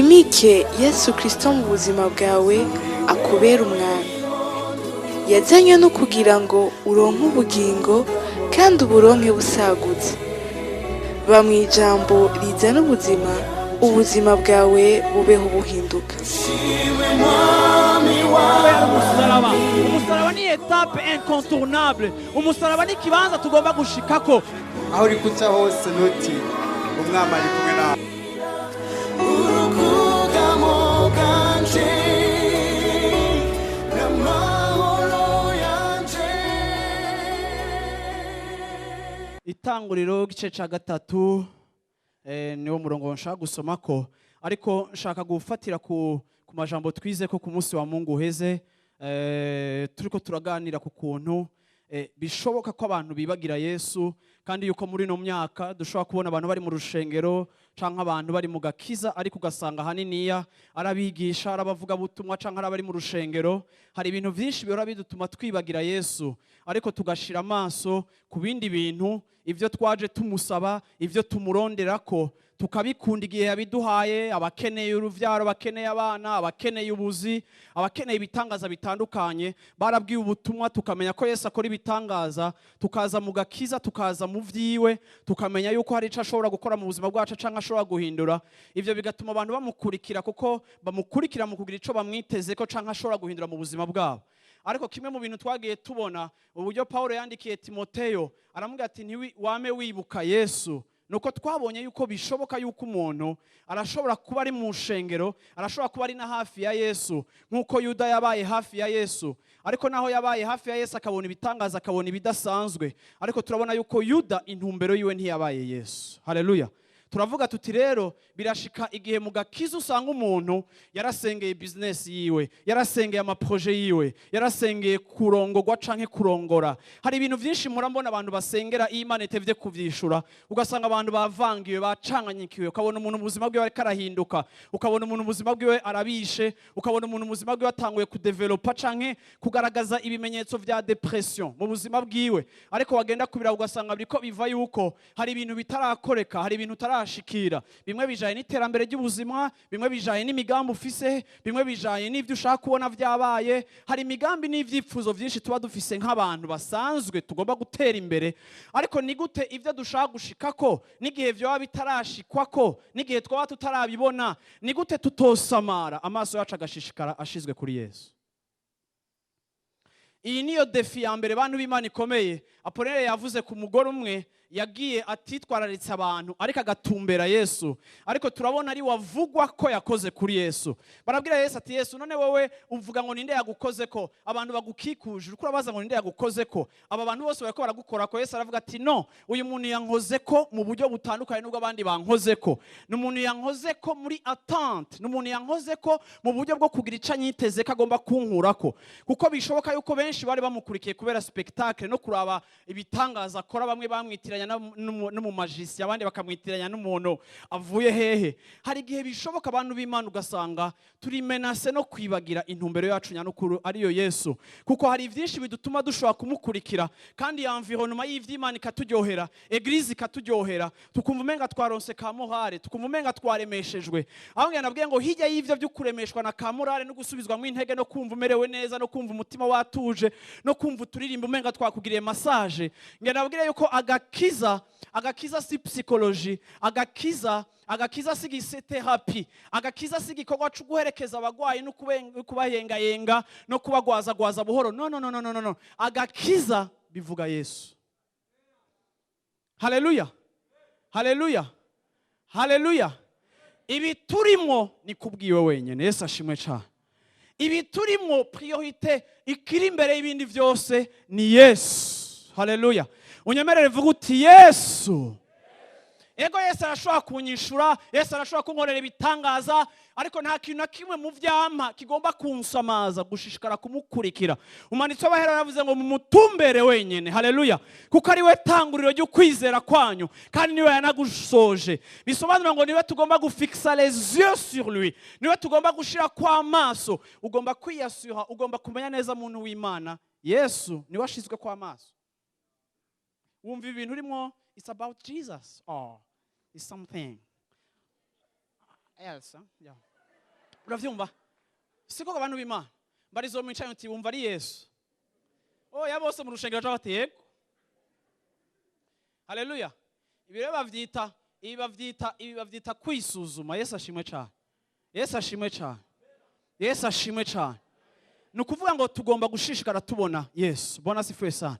Wimike Yesu Kristo mu buzima bwawe, akubera umwami. Yazanywe no kugira ngo uronke ubugingo kandi uburonke busagutse. Ba mu ijambo rizana ubuzima, ubuzima bwawe bubeho buhinduka. Umusaraba, umusaraba ni étape incontournable. Umusaraba ni ikibanza tugomba gushikako. Aho uri kuca hose, ntutinye, Umwami ari kumwe nawe. Urukugamo bwanje n'amahoro yanje. Itanguriro igice cya 3, niwo murongo nshaka gusoma ko, ariko nshaka gufatira ku majambo twize ko ku munsi wa Mungu uheze, turiko turaganira ku kuntu bishoboka ko abantu bibagira Yesu, kandi yuko muri ino myaka dushobora kubona abantu bari mu rushengero canke abantu bari mu gakiza, ariko ugasanga ahaniniya arabigisha, arabavuga butumwa canke arabari mu rushengero. Hari ibintu vyinshi bihora bidutuma twibagira Yesu, ariko tugashira amaso ku bindi bintu. Ivyo twaje tumusaba, ivyo tumuronderako, tukabikunda igihe yabiduhaye: abakeneye uruvyaro, abakeneye abana, abakeneye ubuzi, abakeneye ibitangaza bitandukanye. Barabwiye ubutumwa, tukamenya ko Yesu akora ibitangaza, tukaza mu gakiza, tukaza mu vyiwe, tukamenya yuko hari ico ashobora gukora mu buzima bwacu canke ashobora guhindura. Ivyo bigatuma abantu bamukurikira, kuko bamukurikira mu kugira ico bamwitezeko canke ashobora guhindura mu buzima bwabo. Ariko kimwe mu bintu twagiye tubona, uburyo Paulo yandikiye Timoteyo, aramubwira ati: "Ntiwi wame wibuka Yesu." Nuko twabonye yuko bishoboka yuko umuntu arashobora kuba ari mu nshengero, arashobora kuba ari na hafi ya Yesu, nk'uko Yuda yabaye hafi ya Yesu. Ariko naho yabaye hafi ya Yesu, akabona ibitangaza, akabona ibidasanzwe, ariko turabona yuko Yuda intumbero yiwe ntiyabaye Yesu. Haleluya! Turavuga tuti rero birashika igihe mu gakiza usanga umuntu yarasengeye bizinesi yiwe, yarasengeye ama projets yiwe, yarasengeye kurongorwa canke kurongora. Hari ibintu byinshi murambona abantu basengera, iyo Imana itevye kuvyishura, ugasanga abantu bavangiwe, bacanganyikiwe. Ukabona umuntu ubuzima bwiwe ariko arahinduka, ukabona umuntu ubuzima bwiwe arabishe, ukabona umuntu ubuzima bwiwe atanguye kudevelopa canke kugaragaza ibimenyetso vya dépression mu buzima bwiwe. Ariko wagenda kubira, ugasanga biriko biva yuko hari ibintu bitarakoreka, hari ibintu utarashikira. Bimwe bijanye n'iterambere ry'ubuzima, bimwe bijanye n'imigambi ufise, bimwe bijanye n'ivyo ushaka kubona vyabaye. Hari imigambi n'ivyifuzo vyinshi tuba dufise nk'abantu basanzwe, tugomba gutera imbere. Ariko ni gute ivyo dushaka gushikako, n'igihe vyoba bitarashikwako, n'igihe twaba tutarabibona, ni gute tutosamara, amaso yacu agashishikara ashizwe kuri Yesu? Iyi niyo défi ya mbere, bantu b'Imana, ikomeye. Apolinere yavuze ku mugore umwe yagiye atitwararitse abantu, ariko agatumbera Yesu. Ariko turabona ari wavugwa ko yakoze kuri Yesu. Barabwira Yesu ati: "Yesu, none wowe uvuga ngo ninde yagukoze ko abantu bagukikuje? Uriko urabaza ngo ninde yagukoze ko aba bantu bose bariko baragukora ko?" Yesu aravuga ati: "No, uyu muntu yankoze ko mu buryo butandukanye n'ubwo abandi bankoze ko. Ni umuntu yankoze ko muri attente, ni umuntu yankoze ko mu buryo bwo kugira ico anyiteze ko agomba kunkurako." Kuko bishoboka yuko benshi bari bamukurikiye kubera spectacle no kuraba ibitangaza akora. Bamwe bamwitiranya n'umumajisi, abandi bakamwitiranya n'umuntu avuye hehe. Hari igihe bishoboka, abantu b'Imana, ugasanga turi menacés no kwibagira intumbero yacu nyamukuru, ariyo Yesu, kuko hari byinshi bidutuma dushobora kumukurikira, kandi ya environnement y'ivy'Imana ikaturyohera, église ikaturyohera, tukumva umenga twaronse ka morale, tukumva umenga twaremeshejwe. Aho ngira nabwiye ngo hirya y'ivyo byo kuremeshwa na ka morale no gusubizwamo intege no kumva umerewe neza no kumva umutima watuje no kumva uturirimba umenga twakugiriye massage, ngira nabwire yuko agakiza si psychologie, agakiza si thérapie, agakiza si igikorwa cyo guherekeza abagwayi no kubayengayenga no kubagwazagwaza buhoro. No, no, no, no, no, no, no. Agakiza bivuga Yesu. Haleluya, haleluya, haleluya! Ibi turimo ni kubwiwe wenyine. Yesu ashimwe cyane. Ibi turimo, priorité ikiri imbere y'ibindi byose ni Yesu. Haleluya! Unyemerere vuga uti: "Yesu." Ego, Yesu arashobora kunyishura, Yesu arashobora kunkorera ibitangaza, ariko nta kintu na kimwe mu vyampa kigomba kunsamaza gushishikara kumukurikira. Umwanditsi w'Abahera yavuze ngo mumutumbere wenyine. Haleluya! Kuko ari we tanguriro ry'ukwizera kwanyu, kandi niwe yanagusoje. Bisobanura ngo niwe tugomba gufixa les yeux sur lui, niwe tugomba gushira kw'amaso. Ugomba kwiyasura, ugomba kumenya neza, muntu w'Imana, Yesu niwe ashizwe kw'amaso. Wumva ibintu urimo, it's about Jesus or it's something else, huh? Yeah. Uravyumva, siko abantu b'Imana? Mbarizo mwicaye uti wumva ari Yesu? Oya, bose mu rushengero baca bati yego. Haleluya! Ibi rero bavyita, ibi bavyita kwisuzuma. Yesu ashimwe cyane, Yesu ashimwe cyane, Yesu ashimwe cyane. Ni ukuvuga ngo tugomba gushishikara tubona Yesu. Bwana asifiwe sana.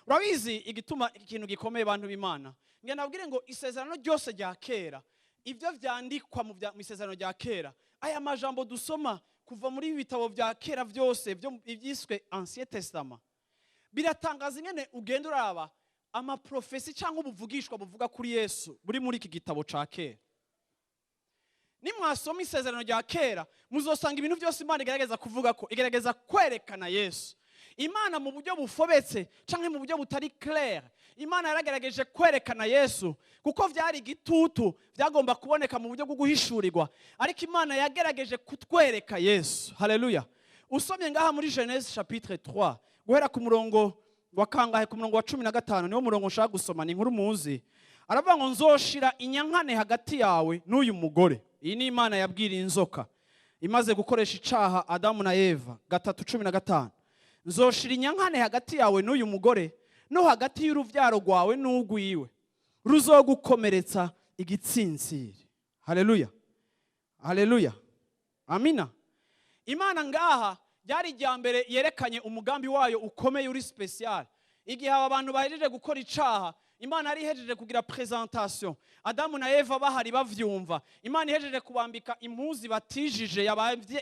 Urabizi igituma ikintu gikomeye, bantu b'Imana, nge nabwire ngo isezerano ryose rya kera, ibyo vyandikwa mu isezerano rya kera, aya majambo dusoma kuva muri ibi bitabo bya kera byose byo ibyiswe Ancien Testament, biratangaza ingene ugenda uraba amaprofesi cyangwa ubuvugishwa buvuga kuri Yesu buri muri iki gitabo ca kera. Nimwasoma isezerano rya kera, muzosanga ibintu byose Imana igerageza kuvuga ko igerageza kwerekana Yesu. Imana mu buryo bufobetse cyangwa mu buryo butari clair, Imana yaragerageje kwerekana Yesu, kuko byari igitutu byagomba kuboneka mu buryo bwo guhishurirwa, ariko Imana yagerageje kutwereka Yesu. Haleluya! Usomye ngaha muri Genèse chapitre 3, guhera ku murongo wa kangahe? Ku murongo wa 15, niwo murongo nshaka gusoma. Ni inkuru muzi. Aravuga ngo nzoshira inyankane hagati yawe n'uyu mugore. Iyi ni Imana yabwira inzoka imaze gukoresha icaha Adamu na Eva. 3:15: nzoshira inyankane hagati yawe n'uyu mugore, no hagati y'uruvyaro rwawe n'urwiwe, ruzogukomeretsa igitsintsiri. Haleluya, haleluya, amina. Imana ngaha ryari irya mbere yerekanye umugambi wayo ukomeye, uri spécial. Igihe aba bantu bahejeje gukora icaha, Imana yari ihejeje kugira présentation, Adamu na Eva bahari bavyumva. Imana ihejeje kubambika impuzu batijije,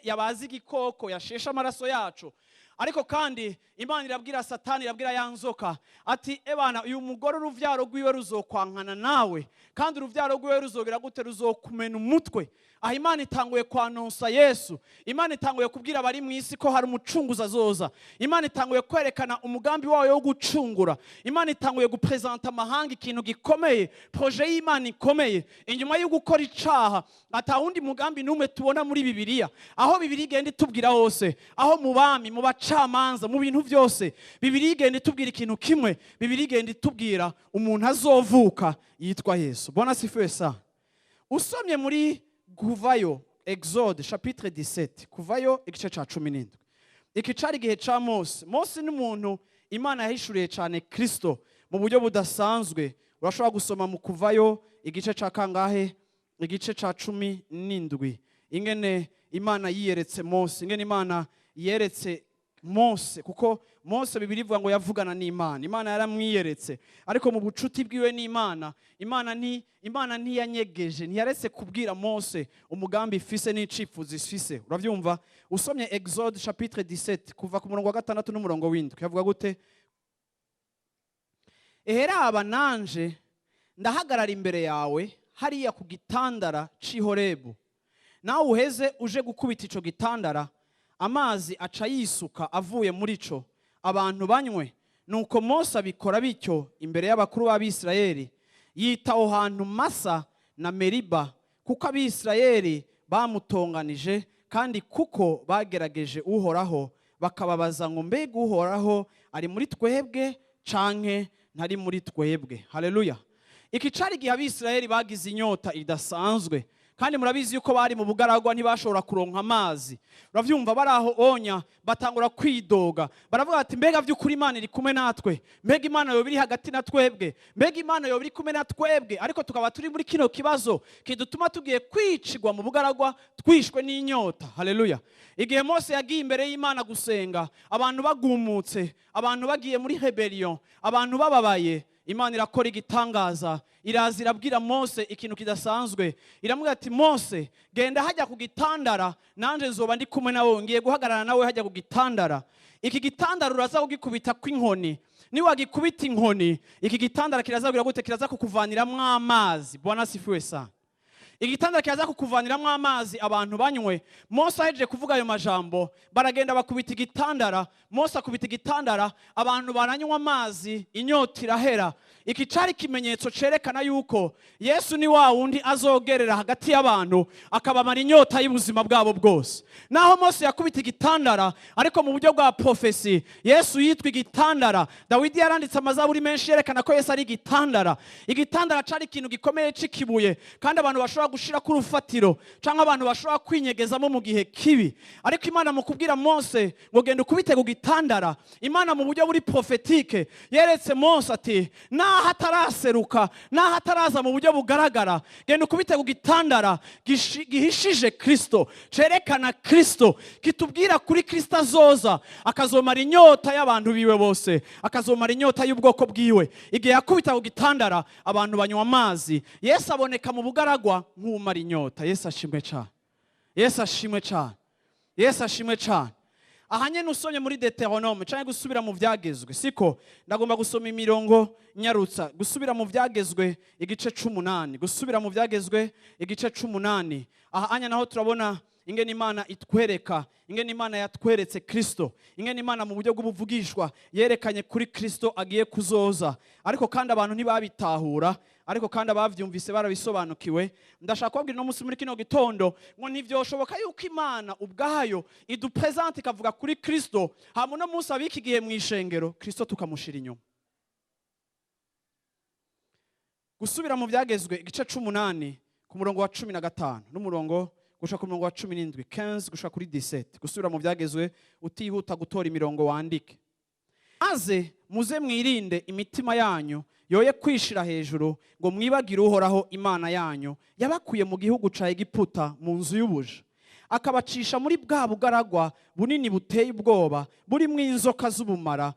yabaze igikoko yasheshe amaraso yacu. Ariko kandi Imana irabwira Satani, irabwira ya nzoka ati: "Ebana, uyu mugore uruvyaro rwiwe ruzokwankana nawe, kandi uruvyaro rwiwe ruzogira gute? Ruzokumena umutwe." Aho Imana itanguye kwanonsa Yesu. Imana itanguye kubwira abari mu isi ko hari umucunguzi azoza. Imana itanguye kwerekana umugambi wayo wo gucungura. Imana itanguye guprezanta amahanga ikintu gikomeye, projet y'Imana ikomeye. Inyuma yo gukora icaha, ata wundi mugambi n'umwe tubona muri Bibiliya. Aho Bibiliya igenda itubwira hose, aho mu bami, mu bacamanza, mu bintu byose, Bibiliya igenda itubwira ikintu kimwe. Bibiliya igenda itubwira umuntu azovuka yitwa Yesu. Bwana asifiwe sana. Usomye muri Kuvayo, Exode chapitre 17, Kuvayo igice ca 17, iki cari igihe ca Mose. Mose ni umuntu Imana yahishuriye cyane Kristo mu buryo budasanzwe. Urashobora gusoma mu Kuvayo igice ca kangahe? Igice ca 17, ingene Imana yiyeretse Mose, ingene Imana yeretse Mose, kuko Mose Bibiliya ivuga ngo yavugana n'Imana. Imana yaramwiyeretse, ariko mu bucuti bwiwe n'Imana, Imana ntiyanyegeje, ntiyaretse kubwira Mose umugambi ifise n'icifuzo ifise. Uravyumva? Usomye Exode chapitre 17, kuva ku murongo wa 6 n'umurongo w'7, yavuga gute? "Eheraba nanje ndahagarara imbere yawe hariya ku gitandara c'i Horebu, nawe uheze uje gukubita ico gitandara, amazi aca yisuka avuye muri co, abantu banywe." Nuko Mose abikora bityo imbere y'abakuru b'Abisirayeli. Yita aho hantu Masa na Meriba, kuko Abisirayeli bamutonganije, kandi kuko bagerageje Uhoraho, bakababaza ngo: "Mbega Uhoraho ari muri twebwe canke ntari muri twebwe?" Haleluya! Iki cari igihe Abisirayeli bagize inyota idasanzwe, kandi murabizi yuko bari mu bugaragwa, ntibashobora kuronka amazi. Uravyumva? Bari aho onya, batangura kwidoga, baravuga bati: "Mbega vy'ukuri Imana iri kumwe natwe? Mbega Imana yoba iri hagati na twebwe? Mbega Imana yoba iri kumwe na twebwe, ariko tukaba turi muri kino kibazo kidutuma tugiye kwicigwa mu bugaragwa, twishwe n'inyota?" Haleluya! Igihe Mose yagiye imbere y'Imana gusenga, abantu bagumutse, abantu bagiye muri rébellion, abantu bababaye, Imana irakora igitangaza. Iraza irabwira Mose ikintu kidasanzwe. Iramubwira ati: "Mose, genda hajya ku gitandara, nanje nzoba ndi kumwe nawe, ngiye guhagarara nawe hajya ku gitandara. Iki gitandara uraza kugikubita kw'inkoni. Niwagikubita inkoni, iki gitandara kiraza kugira gute? Kiraza kukuvaniramwo amazi." Bwana asifiwe sana. "Igitanda kiraza kukuvaniramwo amazi, abantu banywe." Mose ahejeje kuvuga ayo majambo, baragenda bakubita igitandara. Mose akubita igitandara, abantu baranywa amazi, inyota irahera. Iki cari ikimenyetso cerekana yuko Yesu ni wa wundi azogerera hagati y'abantu, akabamara inyota y'ubuzima bwabo bwose. Naho Mose yakubita igitandara, ariko mu buryo bwa prophétie Yesu yitwa igitandara. Dawidi yaranditse amazaburi menshi yerekana ko Yesu ari igitandara. Igitandara cari ikintu gikomeye c'ikibuye, kandi abantu bashobora gushira ku rufatiro cyangwa abantu bashobora kwinyegezamo mu gihe kibi. Ariko Imana mu kubwira Mose ngo genda ukubite ku gitandara, Imana mu buryo buri prophétique yeretse Mose ati naho ataraseruka, naho ataraza mu buryo bugaragara, genda ukubite ku gitandara gihishije Kristo, cerekana Kristo, kitubwira kuri Kristo azoza akazomara inyota y'abantu biwe bose, akazomara inyota y'ubwoko bwiwe. Igihe yakubita ku gitandara, abantu banywa amazi. Yesu aboneka mu bugaragwa nk'umara inyota. Yesu ashimwe cyane, Yesu ashimwe cyane, Yesu ashimwe cyane. Aha nyene usomye muri Deutéronome cyangwa gusubira mu Byagezwe, siko ndagomba gusoma imirongo nyarutsa. Gusubira mu Byagezwe igice 8, gusubira mu Byagezwe igice 8. Aha anya naho turabona ingene Imana itwereka, ingene Imana yatweretse Kristo, ingene Imana mu buryo bw'ubuvugishwa yerekanye kuri Kristo agiye kuzoza. Ariko kandi abantu ntibabitahura, ariko kandi abavyumvise barabisobanukiwe. Ndashaka kubabwira uno munsi muri kino gitondo ngo ntivyoshoboka yuko Imana ubwayo idupresente ikavuga kuri Kristo, hama uno munsi abiki gihe mu ishengero Kristo tukamushira inyuma. Gusubira mu Byagezwe igice 8 ku murongo wa 15 n'umurongo gushika ku murongo wa 17, 15 gushika kuri 17. Gusubira mu Byagezwe, utihuta gutora imirongo wandike. Maze muze mwirinde imitima yanyu yoye kwishira hejuru ngo mwibagire Uhoraho Imana yanyu yabakuye mu gihugu ca Egiputa mu nzu y'ubuja, akabacisha muri bwa bugaragwa bunini buteye ubwoba burimwo inzoka z'ubumara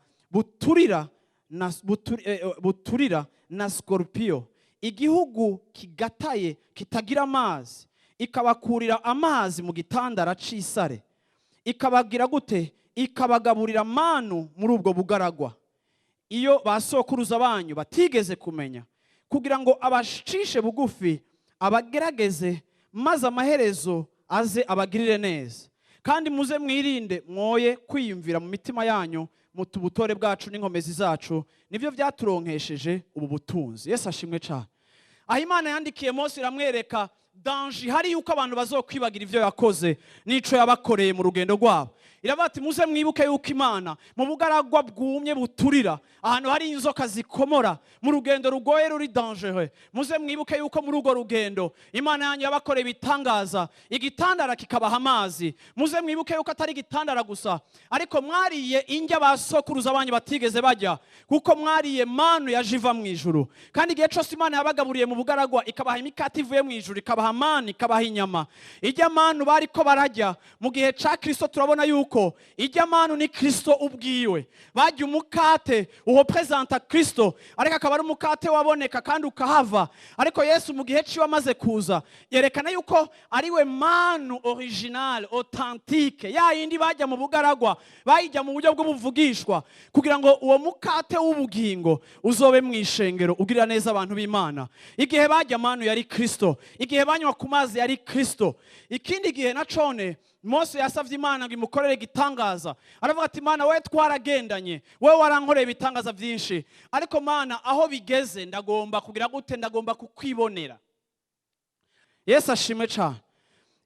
buturira na scorpio, igihugu kigataye kitagira amazi, ikabakurira amazi mu gitandara c'isare, ikabagira gute? Ikabagaburira manu muri ubwo bugaragwa iyo basokuruza banyu batigeze kumenya, kugira ngo abacishe bugufi abagerageze, maze amaherezo aze abagirire neza. Kandi muze mwirinde mwoye kwiyumvira mu mitima yanyu muti ubutore bwacu n'inkomezi zacu nibyo byaturonkesheje ubu butunzi. Yesu ashimwe cyane. Aho Imana yandikiye Mose iramwereka danger hari yuko abantu bazokwibagira ivyo yakoze n'ico yabakoreye mu rugendo rwabo. Iravuga ati muze mwibuke yuko Imana mu bugaragwa bwumye buturira, ahantu hari inzoka zikomora, mu rugendo rugoye ruri dangereux, muze mwibuke yuko muri urwo rugendo Imana yanyu yabakoreye ibitangaza, igitandara kikabaha amazi. Muze mwibuke yuko atari igitandara gusa, ariko mwariye indya basokuruza banyu batigeze bajya, kuko mwariye manu yaje iva mu ijuru. Kandi igihe cose Imana yabagaburiye mu bugaragwa ikabaha imikate ivuye mu ijuru, ikabaha manu, ikabaha inyama, ijya manu bariko barajya mu gihe ca Kristo, turabona yuko ijya manu ni Kristo ubwiwe. Bajya umukate urepresenta Kristo, ariko akaba ari umukate waboneka kandi ukahava. Ariko Yesu mu gihe ciwe amaze kuza yerekana yuko ariwe manu original authentique, ya yindi bajya mu bugaragwa bayijya mu buryo bw'ubuvugishwa, kugira ngo uwo mukate w'ubugingo uzobe mu ishengero ugirira neza abantu b'Imana. Igihe bajya manu yari Kristo, igihe banywa ku mazi yari Kristo. Ikindi gihe na cone Mose yasavye Imana ngo imukorere igitangaza, aravuga ati Mana wewe twaragendanye, wewe warankoreye ibitangaza byinshi, ariko Mana aho bigeze ndagomba kugira gute? Ndagomba kukwibonera. Yesu ashimwe cyane.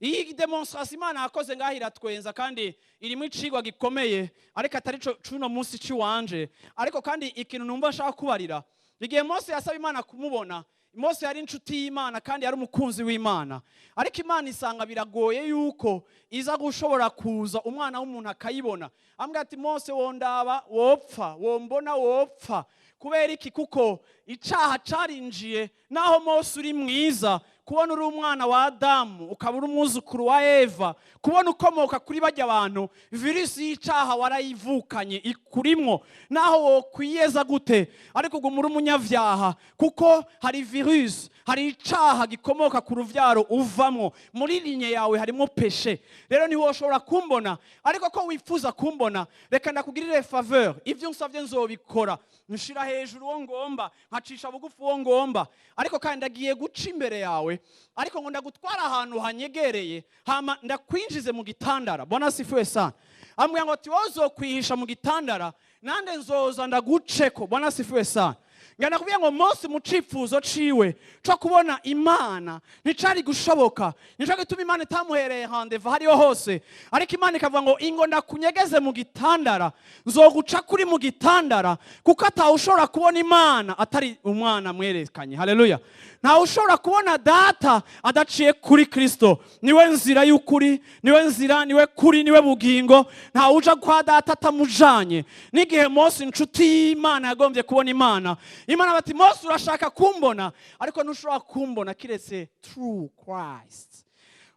Iyi démonstration Imana yakoze ngaho iratwenza kandi irimo icigwa gikomeye, ariko atari co cuno munsi ciwanje. Ariko kandi ikintu numva nshaka kubarira, igihe Mose yasaba Imana kumubona, Mose yari inshuti y'Imana kandi yari umukunzi w'Imana, ariko Imana isanga biragoye yuko iza gushobora kuza umwana w'umuntu akayibona. Ambwira ati Mose wondaba wopfa, wombona wopfa. Kubera iki? Kuko icaha carinjiye. Naho Mose uri mwiza, kubona uri umwana wa Adamu ukaba uri umwuzukuru wa Eva, kubona ukomoka kuri bajya abantu, virusi y'icaha warayivukanye ikurimwo. Naho wokwiyeza gute, ariko uguma uri umunyavyaha, kuko hari virusi, hari icaha gikomoka ku ruvyaro uvamwo, muri lignée yawe harimo péché. Rero ntiwoshobora kumbona, ariko ko wifuza kumbona, reka ndakugirire faveur, ivyo nsavye nzobikora, nshira hejuru uwo ngomba, nkacisha bugufi uwo ngomba, ariko kandi ndagiye guca imbere yawe, ariko ngo ndagutwara ahantu hanyegereye, hama ndakwinjize mu gitandara. Bwana asifiwe sana. Ambwira ngo ati wowe uzokwihisha mu gitandara, nande nzoza ndaguceko. Bwana asifiwe sana. Ngana kuvuga ngo Mose mu cifuzo ciwe co kubona Imana nticari gushoboka. Nico gituma Imana itamuhereye rendez-vous hariho hose, ariko Imana ikavuga ngo: "Ingo ndakunyegeze mu gitandara, nzoguca kuri mu gitandara," kuko atawushobora kubona Imana atari umwana mwerekanye. Haleluya! Ntawe ushobora kubona Data adaciye kuri Kristo. Niwe nzira y'ukuri, niwe nzira, niwe kuri, niwe bugingo. Ntawe uja kwa Data atamujanye. N'igihe Mose, inshuti y'Imana, yagombye kubona Imana, Imana bati: "Mose, urashaka kumbona, ariko ntushobora kumbona kiretse through Christ.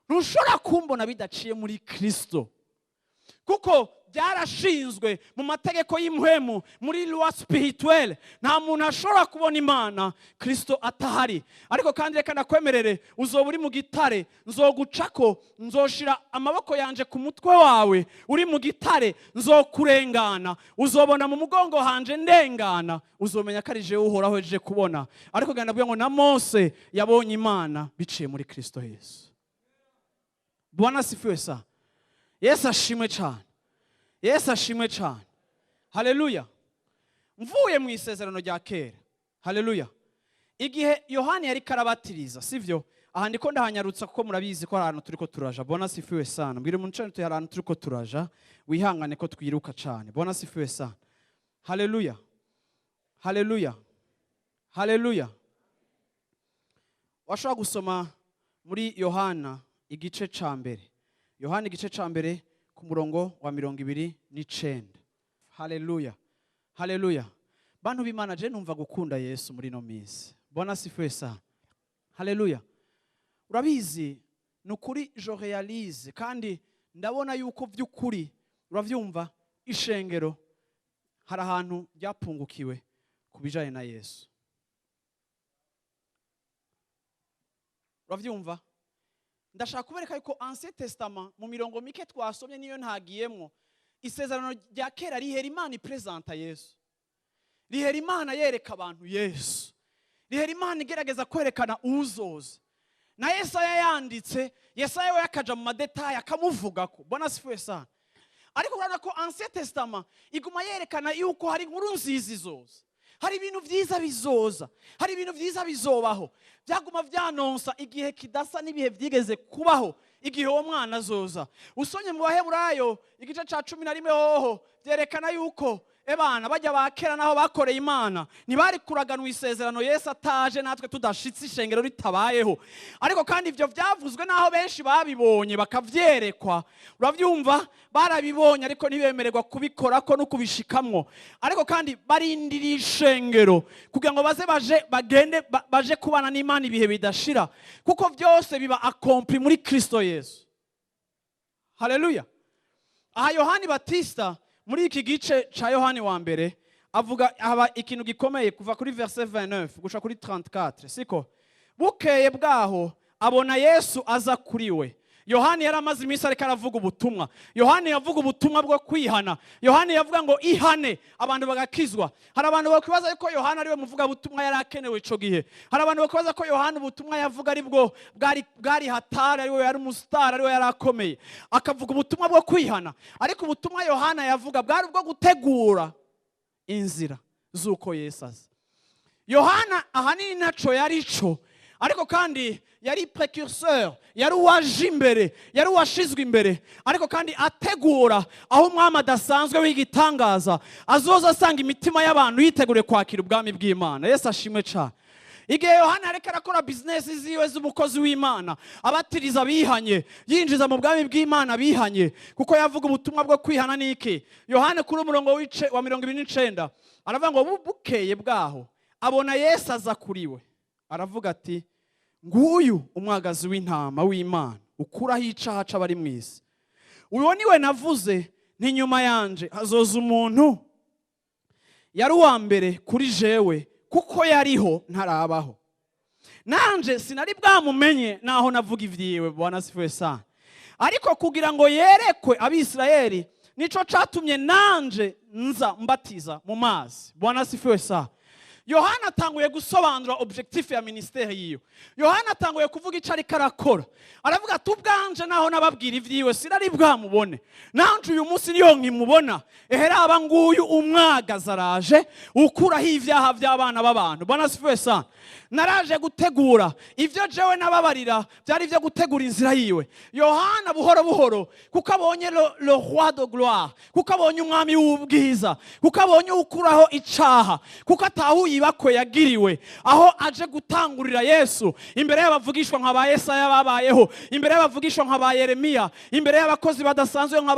Ntushobora kumbona bidaciye muri Kristo," kuko byarashinzwe mu mategeko y'impwemu, muri loi spirituelle. Nta muntu ashobora kubona Imana Kristo atahari. Ariko kandi reka ndakwemerere, uzoba uri mu gitare, nzogucako, nzoshira amaboko yanje ku mutwe wawe uri mu gitare, nzokurengana, uzobona mu mugongo hanje ndengana, uzomenya ko ari jewe Uhoraho eje kubona. Ariko genda ngo na Mose yabonye Imana biciye muri Kristo Yesu. Bwana asifiwe sana. Yesu ashimwe cyane, Yesu ashimwe cyane. Haleluya! Mvuye mu Isezerano rya Kera, haleluya, igihe Yohani yari karabatiriza, sivyo? Aha ndiko ndahanyarutsa kuko murabizi ko hari ahantu turiko turaja. Bwana asifiwe sana. Mbwira umuntu cyane tuti: "Hari ahantu turiko turaja, wihangane ko twiruka cyane." Bwana asifiwe sana. Haleluya, haleluya, haleluya! Washobora gusoma muri Yohana igice ca mbere, Yohana igice ca mbere ku murongo wa 29. Haleluya, haleluya! Bantu b'Imana, je numva gukunda Yesu muri ino minsi. Bwana asifiwe sana. Haleluya! Urabizi, ni ukuri, je réalise kandi ndabona yuko by'ukuri, urabyumva, ishengero hari ahantu ryapungukiwe ku bijyanye na Yesu. Urabyumva, ndashaka kubereka yuko Ancien Testament, mu mirongo mike twasomye niyo ntagiyemwo, Isezerano rya Kera rihera Imana ipresenta Yesu, rihera Imana yereka abantu Yesu, rihera Imana igerageza kwerekana uzoza. Na Yesaya yanditse, Yesaya we akaja mu ma détails akamuvugako. Bwana asifiwe sana. Ariko urabona ko Ancien Testament iguma yerekana yuko hari inkuru nziza izoza, hari ibintu byiza bizoza, hari ibintu byiza bizobaho. Byaguma byanonsa igihe kidasa n'ibihe byigeze kubaho, igihe uwo mwana azoza. Usomye mu Baheburayo igice cya 11 hoho byerekana yuko ebana bajya ba kera naho bakoreye Imana ntibari kuraganwa isezerano Yesu ataje, natwe tudashitse, ishengero ritabayeho. Ariko kandi ibyo byavuzwe naho benshi babibonye bakavyerekwa. Urabyumva, barabibonye ariko ntibemererwa kubikorako no kubishikamwo. Ariko kandi barindiriye ishengero kugira ngo baze baje bagende baje kubana n'Imana ibihe bidashira, kuko byose biba accompli muri Kristo Yesu. Haleluya! Aha Yohani Batista, muri iki gice ca Yohani wa mbere, avuga haba ikintu gikomeye kuva kuri verset 29 gushika kuri 34, siko? Bukeye bwaho abona Yesu aza kuri we. Yohani yari amaze iminsi ariko aravuga ubutumwa. Yohani yavuga ubutumwa bwo kwihana. Yohani yavuga ngo ihane, abantu bagakizwa. Hari abantu bakwibaza yuko Yohani ariwe muvugabutumwa yari akenewe ico gihe. Hari abantu bakwibaza ko Yohani ubutumwa yavuga ari bwo bwari hatari, ariwe yari umusitari, ariwe yari akomeye, akavuga ubutumwa bwo kwihana. Ariko ubutumwa Yohana yavuga bwari ubwo gutegura inzira z'uko Yesu aza. Yohana ahanini ntaco yari co, ariko kandi yari précurseur, yari uwaje imbere, yari uwashizwe imbere, ariko kandi ategura aho umwami adasanzwe w'igitangaza azoza asanga imitima y'abantu yiteguriye kwakira ubwami bw'Imana. Yesu ashimwe cyane. Igihe Yohana ariko arakora bizinesi ziwe z'umukozi w'Imana, abatiriza bihanye, yinjiza mu bwami bw'Imana bihanye, kuko yavuga ubutumwa bwo kwihana n'iki. Yohana kuri umurongo wa 29 aravuga ngo bukeye bwaho abona Yesu aza kuri we, aravuga ati: "Nguyu umwagazi w'intama w'Imana ukuraho icaha c'abari mu isi. Uwo niwe navuze nti: nyuma yanje hazoza umuntu yari uwa mbere kuri jewe, kuko yariho ntarabaho. Nanje sinari bwamumenye naho navuga ivyiwe." Bwana asifiwe sana. "Ariko kugira ngo yerekwe Abisirayeli, nico catumye nanje nza mbatiza mu mazi." Bwana asifiwe sana. Yohana atanguye gusobanura objectif ya ministère yiwe. Yohana atanguye kuvuga icyo ariko arakora. Aravuga ati: "Ubwanje naho nababwira ibyiwe, sinari bwamubone. Nanje uyu munsi niyo nkimubona. Eheraba nguyu umwagazi araje ukuraho ibyaha by'abana b'abantu." Bwana asifiwe sana. Naraje gutegura ibyo jewe nababarira, byari ibyo gutegura inzira yiwe. Yohana buhoro buhoro, kuko abonye le roi de gloire, kuko abonye umwami w'ubwiza, kuko abonye ukuraho icaha, kuko atahuye ibakwe yagiriwe, aho aje gutangurira Yesu imbere y'abavugishwa nka ba Yesaya babayeho, imbere y'abavugishwa nka ba Yeremiya, imbere y'abakozi badasanzwe nka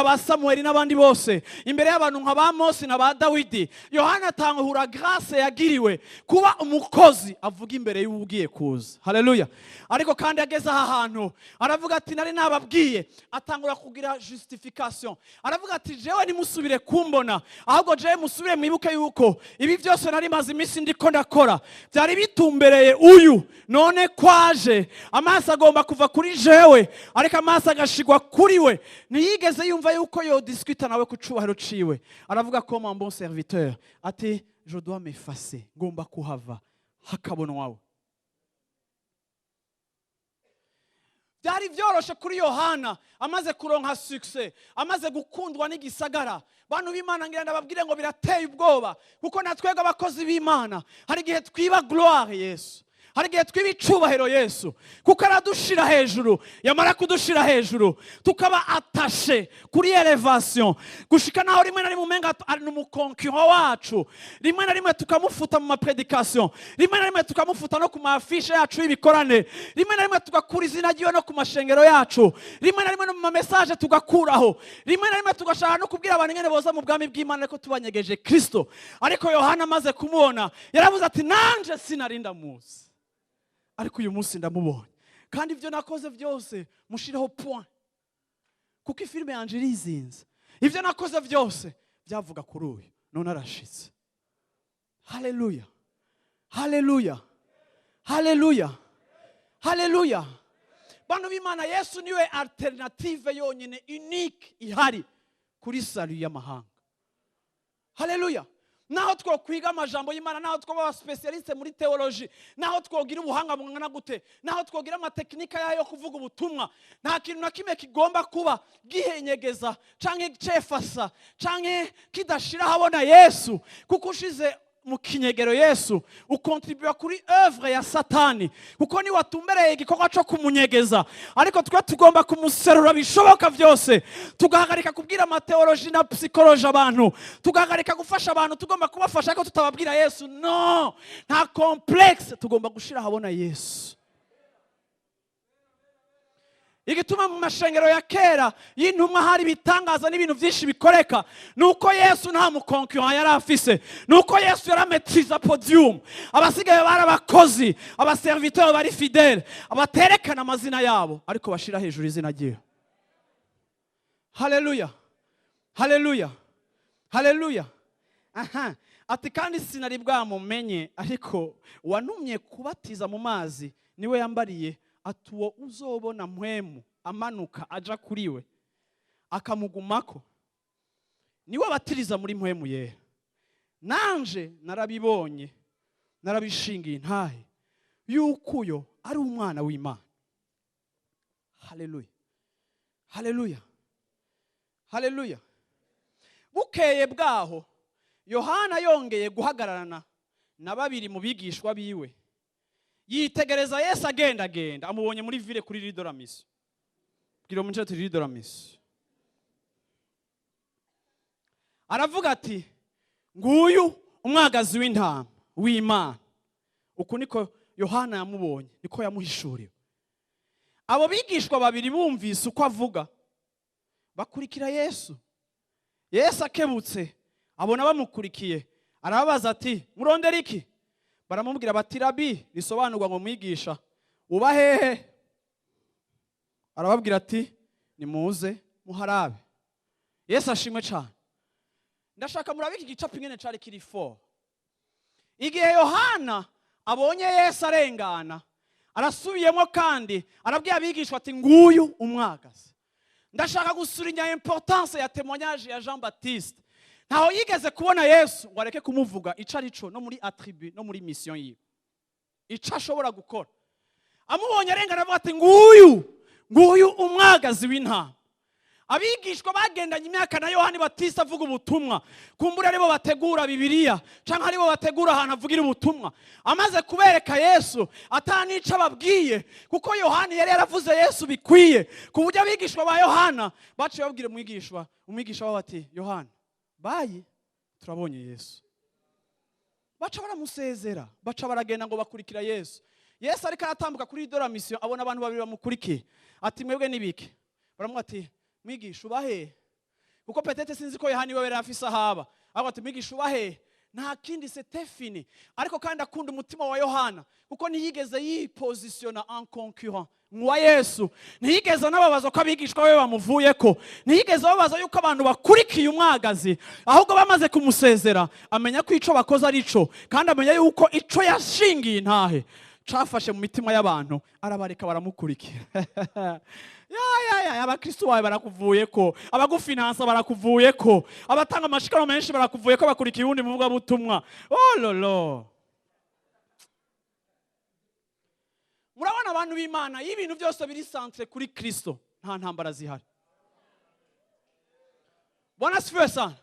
ba Samueli n'abandi bose, imbere y'abantu nka ba Mose na ba Dawidi, Yohana atangura grâce yagiriwe kuba umukozi avuga imbere y'ugiye kuza. Haleluya! Ariko kandi ageze aha hantu aravuga ati: "Nari nababwiye." Atangura kugira justification. Aravuga ati: "Jewe nimusubire kumbona, ahubwo jewe musubire mwibuke yuko ibi byose nari maze iminsi ndiko ndakora byari bitumbereye uyu. None kwaje, amaso agomba kuva kuri jewe, ariko amaso agashigwa kuri we." Ntiyigeze yumva yuko yodiscuta nawe ku cubahiro ciwe. Aravuga comme un bon serviteur, ati: "Je dois m'effacer, ngomba kuhava hakabonwawe." Byari byoroshe kuri Yohana amaze kuronka succès, amaze gukundwa n'igisagara. Bantu b'Imana, ngira ndababwire ngo birateye ubwoba, kuko natwebwe abakozi b'Imana hari igihe twiba gloire Yesu, hari igihe twiba icubahiro Yesu, kuko aradushira hejuru. Yamara kudushira hejuru, tukaba attaché kuri élévation, gushika naho rimwe na rimwe umenga ari n'umuconcurrent wacu. Rimwe na rimwe tukamufuta mu maprédication, rimwe na rimwe tukamufuta no ku maaffiches yacu y'ibikorane, rimwe na rimwe tugakura izina ryiwe no ku mashengero yacu, rimwe na rimwe no mu mamessage tugakuraho, rimwe na rimwe tugashaka no kubwira abantu ingene boza mu bwami bw'Imana, ariko tubanyegeje Kristo. Ariko Yohana amaze kumubona yaravuze ati: "Nanje sinari ndamuzi, ariko uyu munsi ndamubonye, kandi ibyo nakoze byose mushireho point, kuko ifilime yanjye irizinze. Ibyo nakoze byose byavuga kuri uyu, none arashitse." Haleluya, haleluya, haleluya, haleluya! Bantu b'Imana, Yesu niwe alternative yonyine unique ihari kuri salut y'amahanga. Haleluya! Naho twokwiga amajambo y'Imana, naho twaba abaspécialiste muri théologie, naho twogira ubuhanga bungana gute, naho twogira amatechniques yayo yo kuvuga ubutumwa, nta kintu na kimwe kigomba kuba gihenyegeza canke cefasa canke kidashira ahabona Yesu, kuko ushize mu kinyegero Yesu, ucontribua kuri œuvre ya Satani, kuko ni watumbereye igikorwa cyo kumunyegeza. Ariko twe tugomba kumuserura bishoboka byose, tugahagarika kubwira amathéologie na psychologie abantu, tugahagarika gufasha abantu. Tugomba kubafasha ariko tutababwira Yesu. No, nta complexe, tugomba gushira ahabona Yesu. Igituma mu mashengero ya kera y'intumwa hari ibitangaza n'ibintu byinshi bikoreka, ni uko Yesu nta muconcurrent yari afise, ni uko Yesu yaramaîtrisa podium. Abasigaye bari abakozi, abaserviteur bari fidèles, abaterekana amazina yabo ariko bashira hejuru izina ryiwe. Haleluya, haleluya, haleluya! Aha ati: "Kandi sinari bwamumenye, ariko wantumye kubatiza mu mazi niwe yambariye ati: 'Uwo uzobona Mpwemu amanuka aja kuri we akamugumako, niwe abatiriza muri Mpwemu Yera.' Nanje narabibonye, narabishingiye intahe yuko uyo ari umwana w'Imana." Haleluya, haleluya, haleluya! Bukeye bwaho Yohana yongeye guhagararana na babiri mu bigishwa biwe, yitegereza Yesu agendagenda. Amubonye muri ville kuri Rue de la Mission. Bwira umuco ati: "Rue de la Mission." Aravuga ati: "Nguyu umwagazi w'intama w'Imana." Uku niko Yohana yamubonye, niko yamuhishuriwe. Abo bigishwa babiri bumvise uko avuga, bakurikira Yesu. Yesu akebutse abona bamukurikiye, arababaza ati: "Murondera iki?" Baramubwira bati: "Rabi," risobanurwa ngo mwigisha, "uba hehe?" Arababwira ati: "Nimuze muharabe." Yesu ashimwe cyane. Ndashaka murabe iki gicapo ingene cari kiri fort. Igihe Yohana abonye Yesu arengana, arasubiyemo kandi arabwira abigishwa ati: "Nguyu umwagazi." Ndashaka gusouligna importance ya témoignage ya Jean Baptiste. Ntaho yigeze kubona Yesu ngo areke kumuvuga ico arico, no muri attribut, no muri mission yiwe, ico ashobora gukora. Amubonye arengana, avuga ati: "Nguyu, nguyu umwagazi w'intama." Abigishwa bagendanye imyaka na Yohani Batista avuga ubutumwa, kumbura aribo bategura Bibiliya canke aribo bategura ahantu avugira ubutumwa, amaze kubereka Yesu ata n'ico ababwiye, kuko Yohani yari yaravuze Yesu bikwiye, ku buryo abigishwa ba Yohana baciye babwira umwigisha wabo ati: "Yohana, bayi turabonye Yesu." Baca baramusezera, baca baragenda ngo bakurikira Yesu. Yesu ariko aratambuka kuri dora mission, abona abantu babiri bamukurikiye, ati: "Mwebwe nibiki?" Baramubwira ati: "Mwigisha, ubahe?" Kuko peut-être sinzi ko Yohani we yari afise ahaba, ahubwo ati: "Mwigisha, ubahe?" Nta kindi, c'était fini. Ariko kandi akunda umutima wa Yohana, kuko ntiyigeze yipositionna en concurrent nk'uwa Yesu, ntiyigeze anababaza ko abigishwa be bamuvuyeko, ntiyigeze ababaza yuko abantu bakurikiye umwagazi. Ahubwo bamaze kumusezera, amenya ko ico bakoze ari ico, kandi amenya yuko ico yashingiye intahe cafashe mu mitima y'abantu, arabareka baramukurikira. Ya ya ya, abakristo bawe barakuvuyeko, abagufinansa barakuvuyeko, abatanga amashikano menshi barakuvuyeko, bakurikiye uwundi muvugabutumwa. Oh lolo, murabona abantu b'Imana, iyo ibintu byose biri centré kuri Kristo, nta ntambara zihari. Bwana asifiwe sana.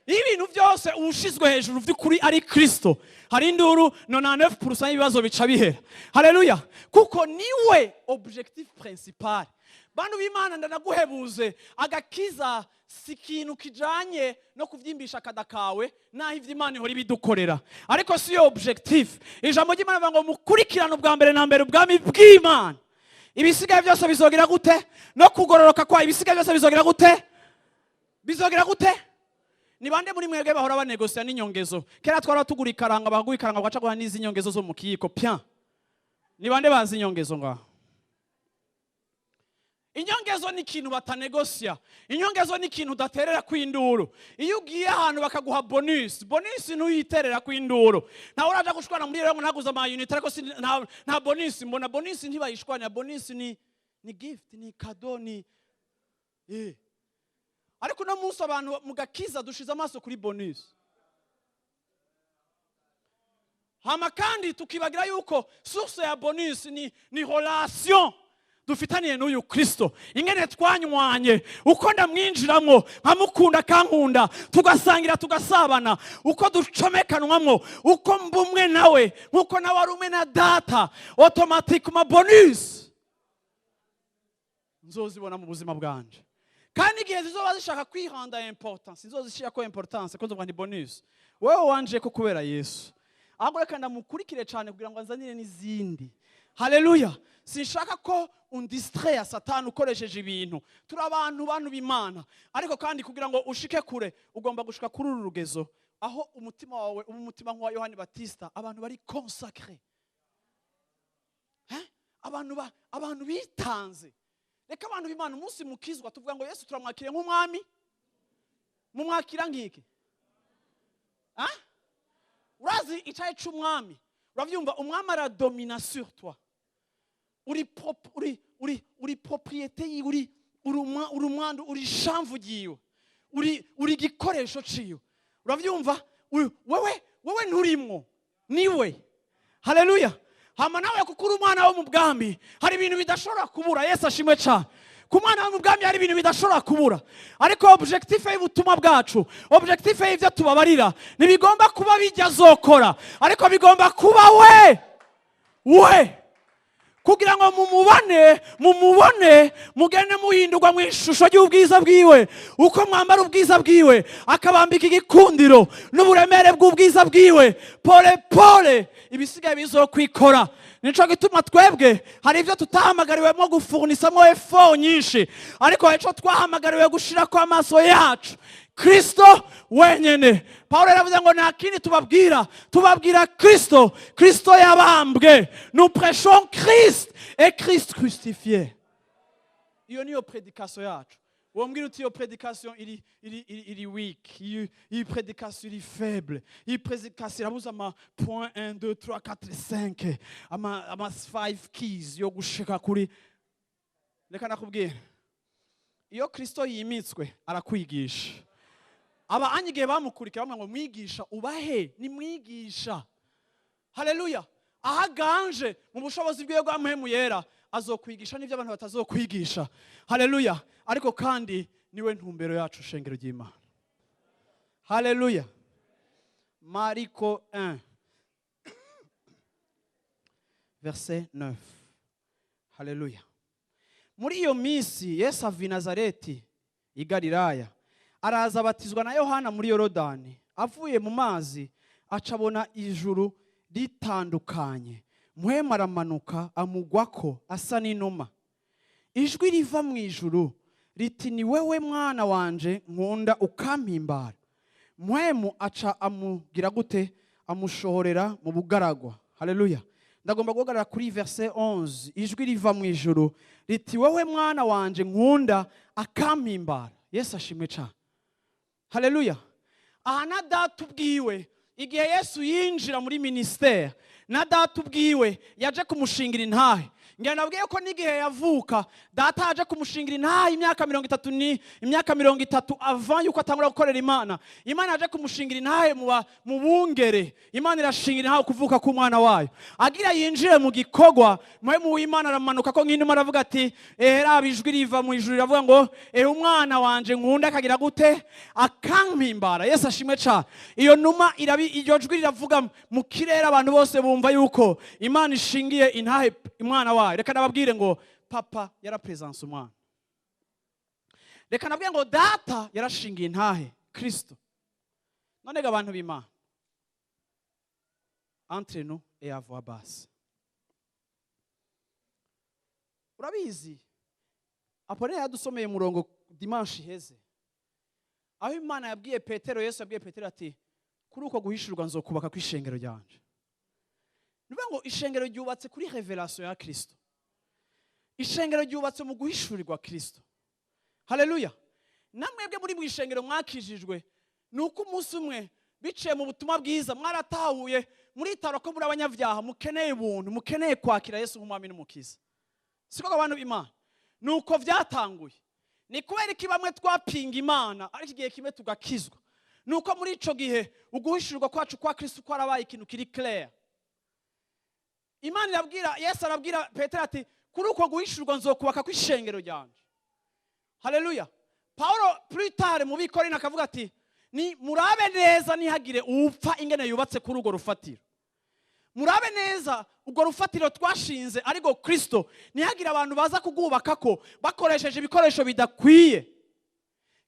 Iyo ibintu byose uwushizwe hejuru by'ukuri ari Kristo, hari induru 99% y'ibibazo bica bihera. Haleluya! Kuko niwe objectif principal. Bantu b'Imana, ndanaguhebuze, agakiza si ikintu kijanye no kuvyimbisha akada kawe, naho ivyo Imana ihora ibidukorera, ariko si yo objectif. Ijambo ry'Imana rivuga ngo mukurikirane ubwa mbere na mbere ubwami bw'Imana, ibisigaye byose bizogira gute? No kugororoka kwayo, ibisigaye byose bizogira gute? Bizogira gute? Ni bande muri mwebwe bahora banegosiya n'inyongezo? Kera twara tugura ikaranga, bakaguha ikaranga, bagaca guha n'izi nyongezo zo mu kiyiko pya. Ni bande bazi inyongezo ngaho? Inyongezo ni ikintu batanegosiya, inyongezo ni ikintu udaterera ku induru. Iyo ugiye ahantu bakaguha bonus, bonus ntuyiterera ku induru. Ntawe uraja gushwana muri rero ngo naguze ama unité, ariko si nta bonus mbona. Bonus ntibayishwanira, bonus ni gift, ni cadeau, ni. Ariko uno munsi abantu mu gakiza dushize amaso kuri bonus, hama kandi tukibagira yuko source ya bonus ni relation dufitaniye n'uyu Kristo, ingene twanywanye, uko ndamwinjiramwo nkamukunda, akankunda, tugasangira, tugasabana, uko ducomekanwamwo, uko mba umwe nawe nkuko nawe ari umwe na Data. Automatiquement bonus nzozibona mu buzima bwanje, kandi igihe zizoba zishaka kwihanda importance, nzozishira ko importance, ko nzovuga ni bonus wewe wanje ko kubera Yesu. Ahubwo reka ndamukurikire cyane kugira ngo anzanire n'izindi. Haleluya! Sinshaka ko undistrait Satani ukoresheje ibintu. Turi abantu, bantu b'Imana, ariko kandi kugira ngo ushike kure, ugomba gushika kuri uru rugezo aho umutima wawe uba umutima nk'uwa Yohani Batista. Abantu bari consacré. Abantu bitanze. Reka abantu b'Imana, umunsi mukizwa tuvuga ngo Yesu turamwakiriye nk'umwami. Mumwakira nk'iki? Ah? Urazi icyayi c'umwami? Uravyumva? Umwami aradomina sur toi. Uri propriété yiwe, uri umwandu, uri shamvu ryiwe, uri igikoresho ciwe. Uravyumva? Wewe nturimwo, niwe. Haleluya! Hama nawe kuko uri umwana wo mu bwami, hari ibintu bidashobora kubura. Yesu ashimwe cyane. Ku mwana wo mu bwami hari ibintu bidashobora kubura, ariko objectif y'ubutumwa bwacu, objectif y'ibyo tubabarira, ntibigomba kuba bijya azokora, ariko bigomba kuba we, kugira ngo mumubone, mugende muhindurwa mu ishusho ry'ubwiza bwiwe, uko mwambara ubwiza bwiwe, akabambika igikundiro n'uburemere bw'ubwiza bwiwe. Pole pole ibisigaye bizokwikora. Nico gituma twebwe hari ibyo tutahamagariwemo gufunisamo effort nyinshi, ariko hari ico twahamagariwe gushirako amaso yacu: Kristo wenyene. Pawulo yaravuze ngo nta kindi tubabwira, tubabwira Kristo, Kristo yabambwe. Nous prêchons Christ et Christ crucifié. Iyo niyo prédication yacu. Wombwira uti: "Iyo prédication iri weak, iyi prédication iri faible, iyi prédication irabuze ama point 1 2 3 4 5, ama 5 keys yo gushika kuri." Reka nakubwira, iyo Kristo yimitswe arakwigisha. Aba anya igihe bamukurikira bamwe ngo mwigisha ubahe, ni mwigisha. Haleluya. Aho aganje mu bushobozi bwiwe bwa Mpwemu Yera, azokwigisha n'ibyo abantu batazokwigisha. Haleluya. Ariko kandi niwe ntumbero yacu, shengero ry'Imana. Haleluya. Mariko 1 verset 9. Haleluya. Muri iyo minsi Yesu ava i Nazareti i Galilaya, araza abatizwa na Yohana muri Yorodani. Avuye mu mazi, aca abona ijuru ritandukanye, Mpwemu aramanuka amugwako asa n'inuma. Ijwi riva mu ijuru riti: "Ni wewe mwana wanje nkunda, ukampimbara." Mpwemu aca amugira gute? Amushohorera mu bugaragwa. Haleluya. Ndagomba guhagarara kuri verset 11. Ijwi riva mu ijuru riti: "Wewe mwana wanje nkunda, akampimbara." Yesu ashimwe cyane. Haleluya. Aha na Data ubwiwe, igihe Yesu yinjira muri ministère, na Data ubwiwe yaje kumushingira intahe. Ngira nabwiye ko n'igihe yavuka, Data yaje kumushingira intahe imyaka 30, ni imyaka 30 avant yuko atangura gukorera Imana. Imana yaje kumushingira intahe mu bungere. Imana irashingira intahe kuvuka k'umwana wayo. Agira yinjire mu gikorwa, Mpwemu w'Imana aramanuka ko nk'inuma, aravuga ati: "Ehe, raba, ijwi riva mu ijuru riravuga ngo: 'Ehe, umwana wanje nkunda, akagira gute? Akampimbara.'" Yesu ashimwe cyane. Iyo numa irabi, iryo jwi riravuga mu kirere, abantu bose bumva yuko Imana ishingiye intahe umwana wayo. Reka nababwire ngo Papa yarapresence umwana. Reka nabwire ngo Data yarashingiye intahe Kristo. None ga abantu b'Imana, entre nous et à voix basse, urabizi, Apoline yadusomeye umurongo dimanche iheze, aho Imana yabwiye Petero, Yesu yabwiye Petero ati: "Kuri uko guhishurwa nzokubaka kw'ishengero ryanje." Ni ukuvuga ngo ishengero ryubatse kuri révélation ya Kristo, ishengero ryubatse mu guhishurirwa Kristo. Haleluya. Namwebwe muri mu ishengero mwakijijwe, ni uko umunsi umwe biciye mu butumwa bwiza mwaratahuye, muritara ko muri abanyabyaha, mukeneye ubuntu, mukeneye kwakira Yesu nk'umwami n'umukiza. Siko abantu b'Imana? Ni uko byatanguye. Ni kubera iki bamwe twapinga Imana, ariko igihe kimwe tugakizwa? Ni uko muri ico gihe uguhishurirwa kwacu kwa Kristo kwarabaye ikintu kiri clair. Imana irabwira, Yesu arabwira Petero ati: "Kuri uko guhishurwa nzokubaka kw'ishengero ryanje." Haleluya. Paulo plus tard mu Bikorino akavuga ati: "Ni murabe neza ntihagire upfa ingene yubatse kuri urwo rufatiro. Murabe neza urwo rufatiro twashinze, ariko Kristo, ntihagire abantu baza kugubaka ko bakoresheje ibikoresho bidakwiye."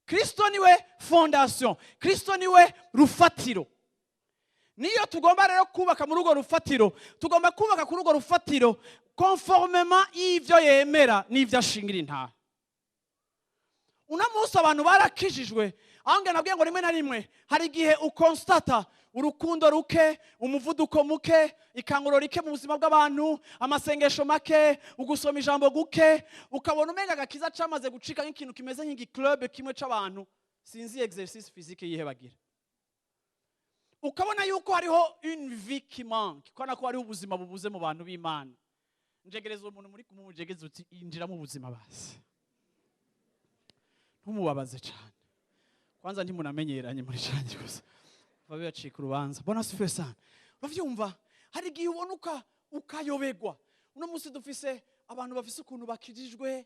Kristo niwe fondation, Kristo niwe rufatiro. Niyo tugomba rero kubaka muri urwo rufatiro, tugomba kubaka kuri urwo rufatiro conformément y'ivyo yemera n'ivyo ashingira intahe. Uno munsi abantu barakijijwe, aho ngira nabwiye ngo rimwe na rimwe hari igihe ukonstata urukundo ruke, umuvuduko muke, ikanguro rike mu buzima bw'abantu, amasengesho make, ugusoma ijambo guke, ukabona umenga agakiza camaze gucika nk'ikintu kimeze nk'igiclub kimwe c'abantu, sinzi exercice physique yihebagira. Ukabona yuko hariho une vie qui manque, ukabona ko hariho ubuzima bubuze mu bantu b'Imana. Njegereza uwo muntu muri kumwe, umujegeze uti: "Injira mu buzima." Basi ntumubabaze cyane, kwanza ntimunamenyeranye muri cyane gusa babe bacika urubanza. Bwana asifiwe sana. Uravyumva, hari igihe ubona ukayobegwa. Uno munsi dufise abantu bafise ukuntu bakijijwe,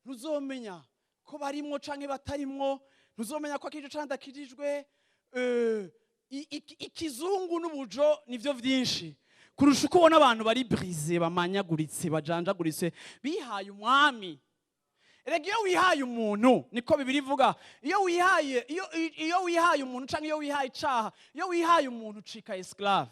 ntuzomenya ko barimwo canke batarimwo, ntuzomenya ko akijijwe canke adakijijwe. Ikizungu n'ubujo nivyo vyinshi kurusha uko ubona abantu bari brisés, bamanyaguritse, bajanjaguritse, bihaye umwami. Erega iyo wihaye umuntu, niko Bibiri ivuga, iyo wihaye umuntu canke iyo wihaye icaha, iyo wihaye umuntu ucika esclave,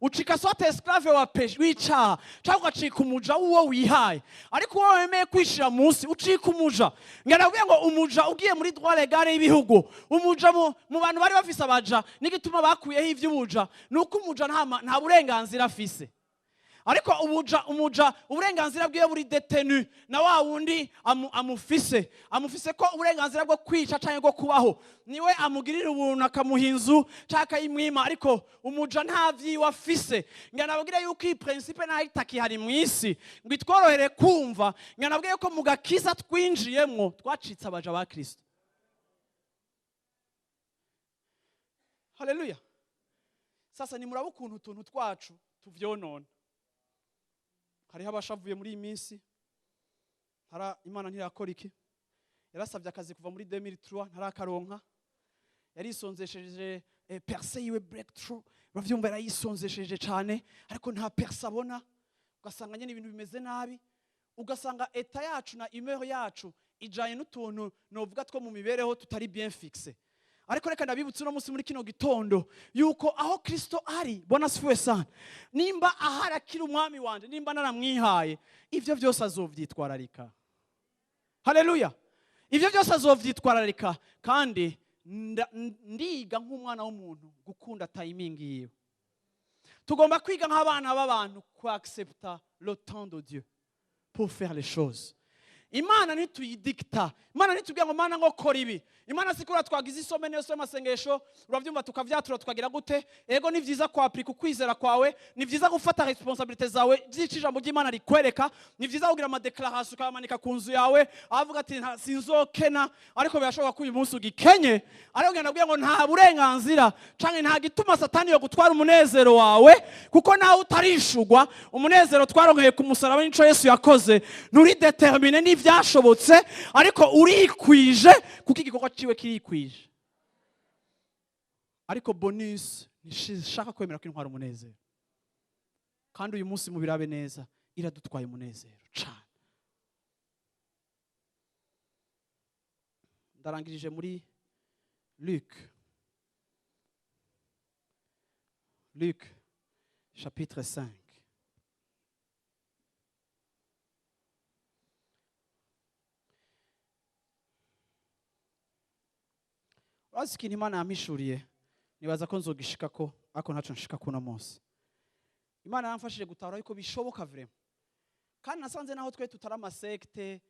ucika soit esclave wa péché, w'icaha, cyangwa ugacika umuja w'uwo wihaye. Ariko uwo wemeye kwishira munsi, ucika umuja. Ngira ngo umuja, ugiye muri droit légal y'ibihugu, umuja mu bantu bari bafise abaja, n'igituma bakuyeho ivy'ubuja ni uko umuja nta burenganzira afise. Ariko ubuja, umuja uburenganzira bwiwe buri détenu na wa wundi amufise ko uburenganzira bwo kwica cyangwa bwo kubaho. Niwe amugirira ubuntu akamuha inzu cyangwa akayimwima, ariko umuja nta vyiwe afise. Ngira nababwire yuko iyi principe nayo itakihari mu isi ngo itworohere kumva. Ngira nababwire yuko mu gakiza twinjiyemwo twacitse abaja ba Kristo. Haleluya! Sasa nimuraba ukuntu utuntu twacu tuvyonona. Hariho abashavuye muri iyi minsi. Hara Imana ntirakora iki? Yarasabye akazi kuva muri 2003, ntarakaronka. Yarisonzesheje percée yiwe, breakthrough, uravyumva, yarayisonzesheje cyane, ariko nta percée abona. Ugasanga nyine ibintu bimeze nabi, ugasanga état yacu na humeur yacu ijanye n'utuntu novuga two mu mibereho tutari bien fixe. Ariko reka ndabibutse uno munsi muri kino gitondo yuko aho Kristo ari, Bwana asifiwe sana, nimba ahari akiri umwami wanje, nimba naramwihaye, ivyo byose azovyitwararika. Haleluya! Ivyo byose azovyitwararika. Kandi ndiga nk'umwana w'umuntu gukunda timing yiwe. Tugomba kwiga nk'abana b'abantu kuaccepta le temps de Dieu pour faire les choses. Imana ntituyidikita. Imana ntitubwira ngo Mana ngo kora ibi. Imana si kuriya twagize isome yose y'amasengesho, urabyumva, tukavyatura, tukagira gute. Ego, ni vyiza kwapurika ukwizera kwawe, ni vyiza gufata responsabilité zawe z'ico ijambo ry'Imana rikwereka, ni vyiza kugira amadéclaration ukayamanika ku nzu yawe, avuga ati: "Sinzokena." Ariko birashoboka ko uyu munsi ugikenye. Ariko ngenda ndabwira ngo nta burenganzira canke nta gituma Satani yo gutwara umunezero wawe, kuko nawe utarishugwa. Umunezero twaronkeye ku musaraba n'ico Yesu yakoze nturi déterminé n'ivyashobotse, ariko urikwije kuko igikorwa ciwe kirikwije. Ariko bonus ntishaka kwemera ko intwara umunezero. Kandi uyu munsi mubirabe neza, iradutwaye umunezero cane. Ndarangirije muri Luc chapitre 5. Urazi ikintu Imana yampishuriye, nibaza ko nzogishikako, ariko ntaco nshika kuno munsi. Imana yamfashije gutahura yuko bishoboka vraiment. Kandi nasanze naho twe tutari amasecte,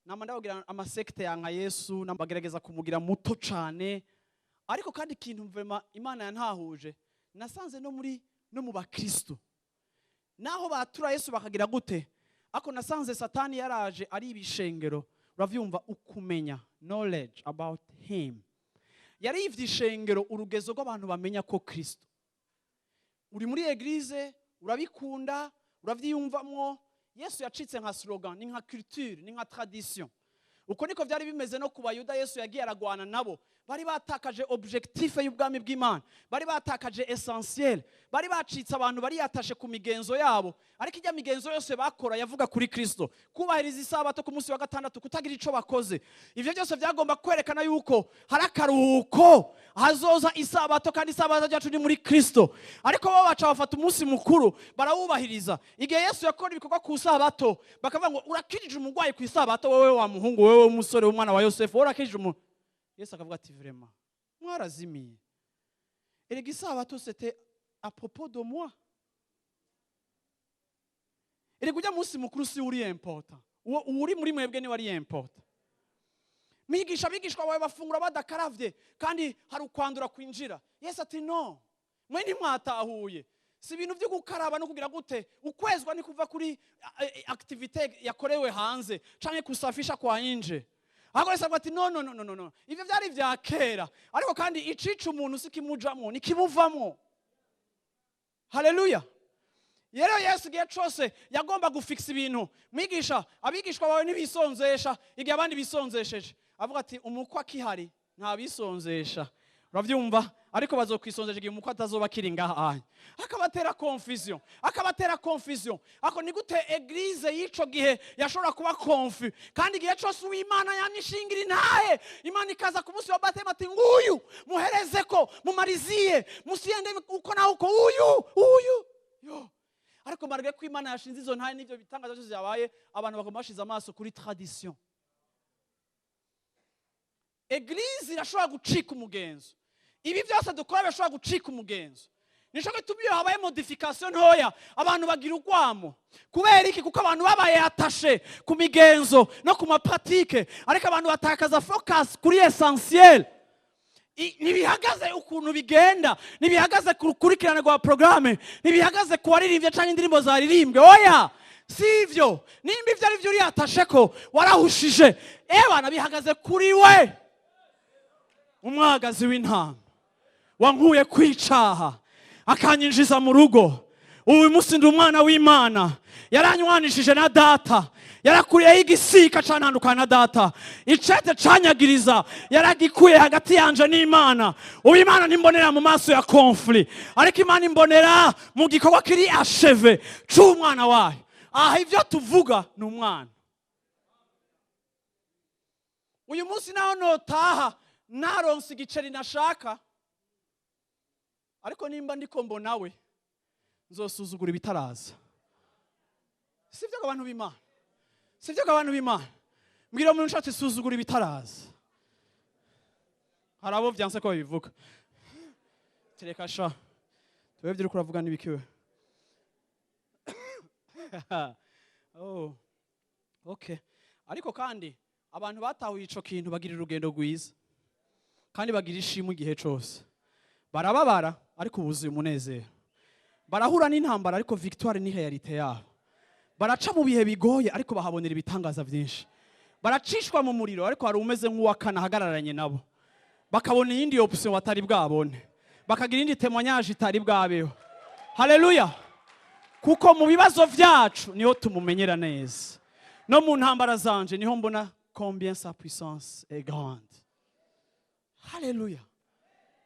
nama ndababwira amasecte yanka Yesu, nambagerageza kumugira muto cane. Ariko kandi ikintu vraiment Imana yantahuje, nasanze no mu bakristo naho batura Yesu bakagira gute, ariko nasanze Satani yaraje ari ibishengero, uravyumva, ukumenya, knowledge about him. Yarivye ishengero, urugezo rw'abantu bamenya ko Kristo uri muri église, urabikunda, uravyiyumvamwo. Yesu yacitse nka slogan, ni nka culture, ni nka tradition. Uko niko byari bimeze no ku Bayuda. Yesu yagiye aragwana nabo, bari batakaje objectif y'ubwami bw'Imana, bari batakaje essentiel, bari bacitse abantu bari yatashe ku migenzo yabo. Ariko ijya migenzo yose bakora yavuga kuri Kristo: kubahiriza isabato ku munsi wa gatandatu, kutagira ico bakoze. Ivyo byose byagomba kwerekana yuko hari akaruhuko, hazoza isabato, kandi isabato ryacu ni muri Kristo. Ariko bo baca bafata umunsi mukuru barawubahiriza. Igihe Yesu yakora ibikorwa ku isabato, bakavuga ngo: "Urakijije umurwayi ku isabato, wowe wa muhungu, wowe w'umusore w'umwana wa Yosefu, wowe urakijije umuntu." Yesu akavuga ati: "Vraiment mwarazimiye. Erega isabato c'était à propos de moi. Erega ujya munsi mukuru si uri important, uwo uri muri mwebwe niwe ari important. Mwigisha, abigishwa bawe bafungura badakaravye kandi hari ukwandura kwinjira." Yesu ati: "No, mwe ntimwatahuye. Si ibintu byo gukaraba no kugira gute. Ukwezwa ni kuva kuri activité yakorewe hanze canke kusafisha kwa nje." Ahubwo Yesu avuga ati: "No, no, no, no, no, no, ivyo vyari vya kera. Ariko kandi icica umuntu si kimujamwo, ni kimuvamwo." Haleluya! Rero Yesu igihe cose yagomba gufikisa ibintu: "Mwigisha, abigishwa bawe ntibisonzesha igihe abandi bisonzesheje." Avuga ati: "Umukwe akihari ntabisonzesha, uravyumva, ariko bazokwisonzesha igihe umukwe atazoba akiri ngaha." Anya akabatera confusion, akabatera confusion. Ako ni gute église y'ico gihe yashobora kuba confus, kandi igihe cose uwimana yamye ishingira intahe, Imana ikaza ku munsi wa baptême ati: "Nguyu muhereze ko mumariziye, musiyende uko nawe uko uyu uyu yo." Ariko malgré ko Imana yashinze izo ntahe n'ivyo bitangaza byose byabaye, abantu bagomba bashize amaso kuri tradition. Église irashobora gucika umugenzo. Ibi byose dukora birashobora gucika umugenzo. Nico gituma iyo habaye modification ntoya abantu bagira urwamo. Kubera iki? Kuko abantu babaye attachés ku migenzo no ku mapratique, ariko abantu batakaza focus kuri essentiel. Ntibihagaze ukuntu bigenda, ntibihagaze ku rukurikirane rwa porogaramu, ntibihagaze ku waririmbye cyangwa indirimbo zaririmbwe. Oya, si ivyo. Nimba ivyo ari byo uriyatashe ko warahushije, ebana, bihagaze kuri we, umwagazi w'intama. Wankuye kwicaha, akanyinjiza mu rugo. Uyu munsi ndi umwana w'Imana. Yaranywanishije na Data, yarakuriyeho igisika cantandukana na Data. Icete canyagiriza yaragikuye hagati yanje n'Imana. Ubu Imana ntimbonera mu maso ya conflit, ariko Imana imbonera mu gikorwa kiri achevé c'umwana wayo. Aha ivyo tuvuga ni umwana. Uyu munsi naho notaha naronse igiceri nashaka, ariko nimba ndiko mbonawe, nzosuzugura ibitaraza. Sibyo abantu b'Imana? Sibyo abantu b'Imana? Mbwira umuntu ushatse, suzugura ibitaraza. Hari abo vyanse ko babivuga. Tereka sha, twebwe uriko uravuga n'ibikiwe. Oh, okay. Ariko kandi abantu batahuye ico kintu bagira urugendo rwiza kandi bagira ishimwe igihe cose. Barababara, ariko buzuye umunezero. Barahura n'intambara, ariko victoire ni réalité yabo. Baraca mu bihe bigoye, ariko bahabonera ibitangaza byinshi. Baracishwa mu muriro, ariko hari umeze nk'uwakana ahagararanye nabo, bakabona iyindi option batari bwabone, bakagira iyindi témoignage itari bwabeho. Haleluya! Kuko mu bibazo vyacu niho tumumenyera neza. No mu ntambara zanje niho mbona combien sa puissance est grande. Haleluya,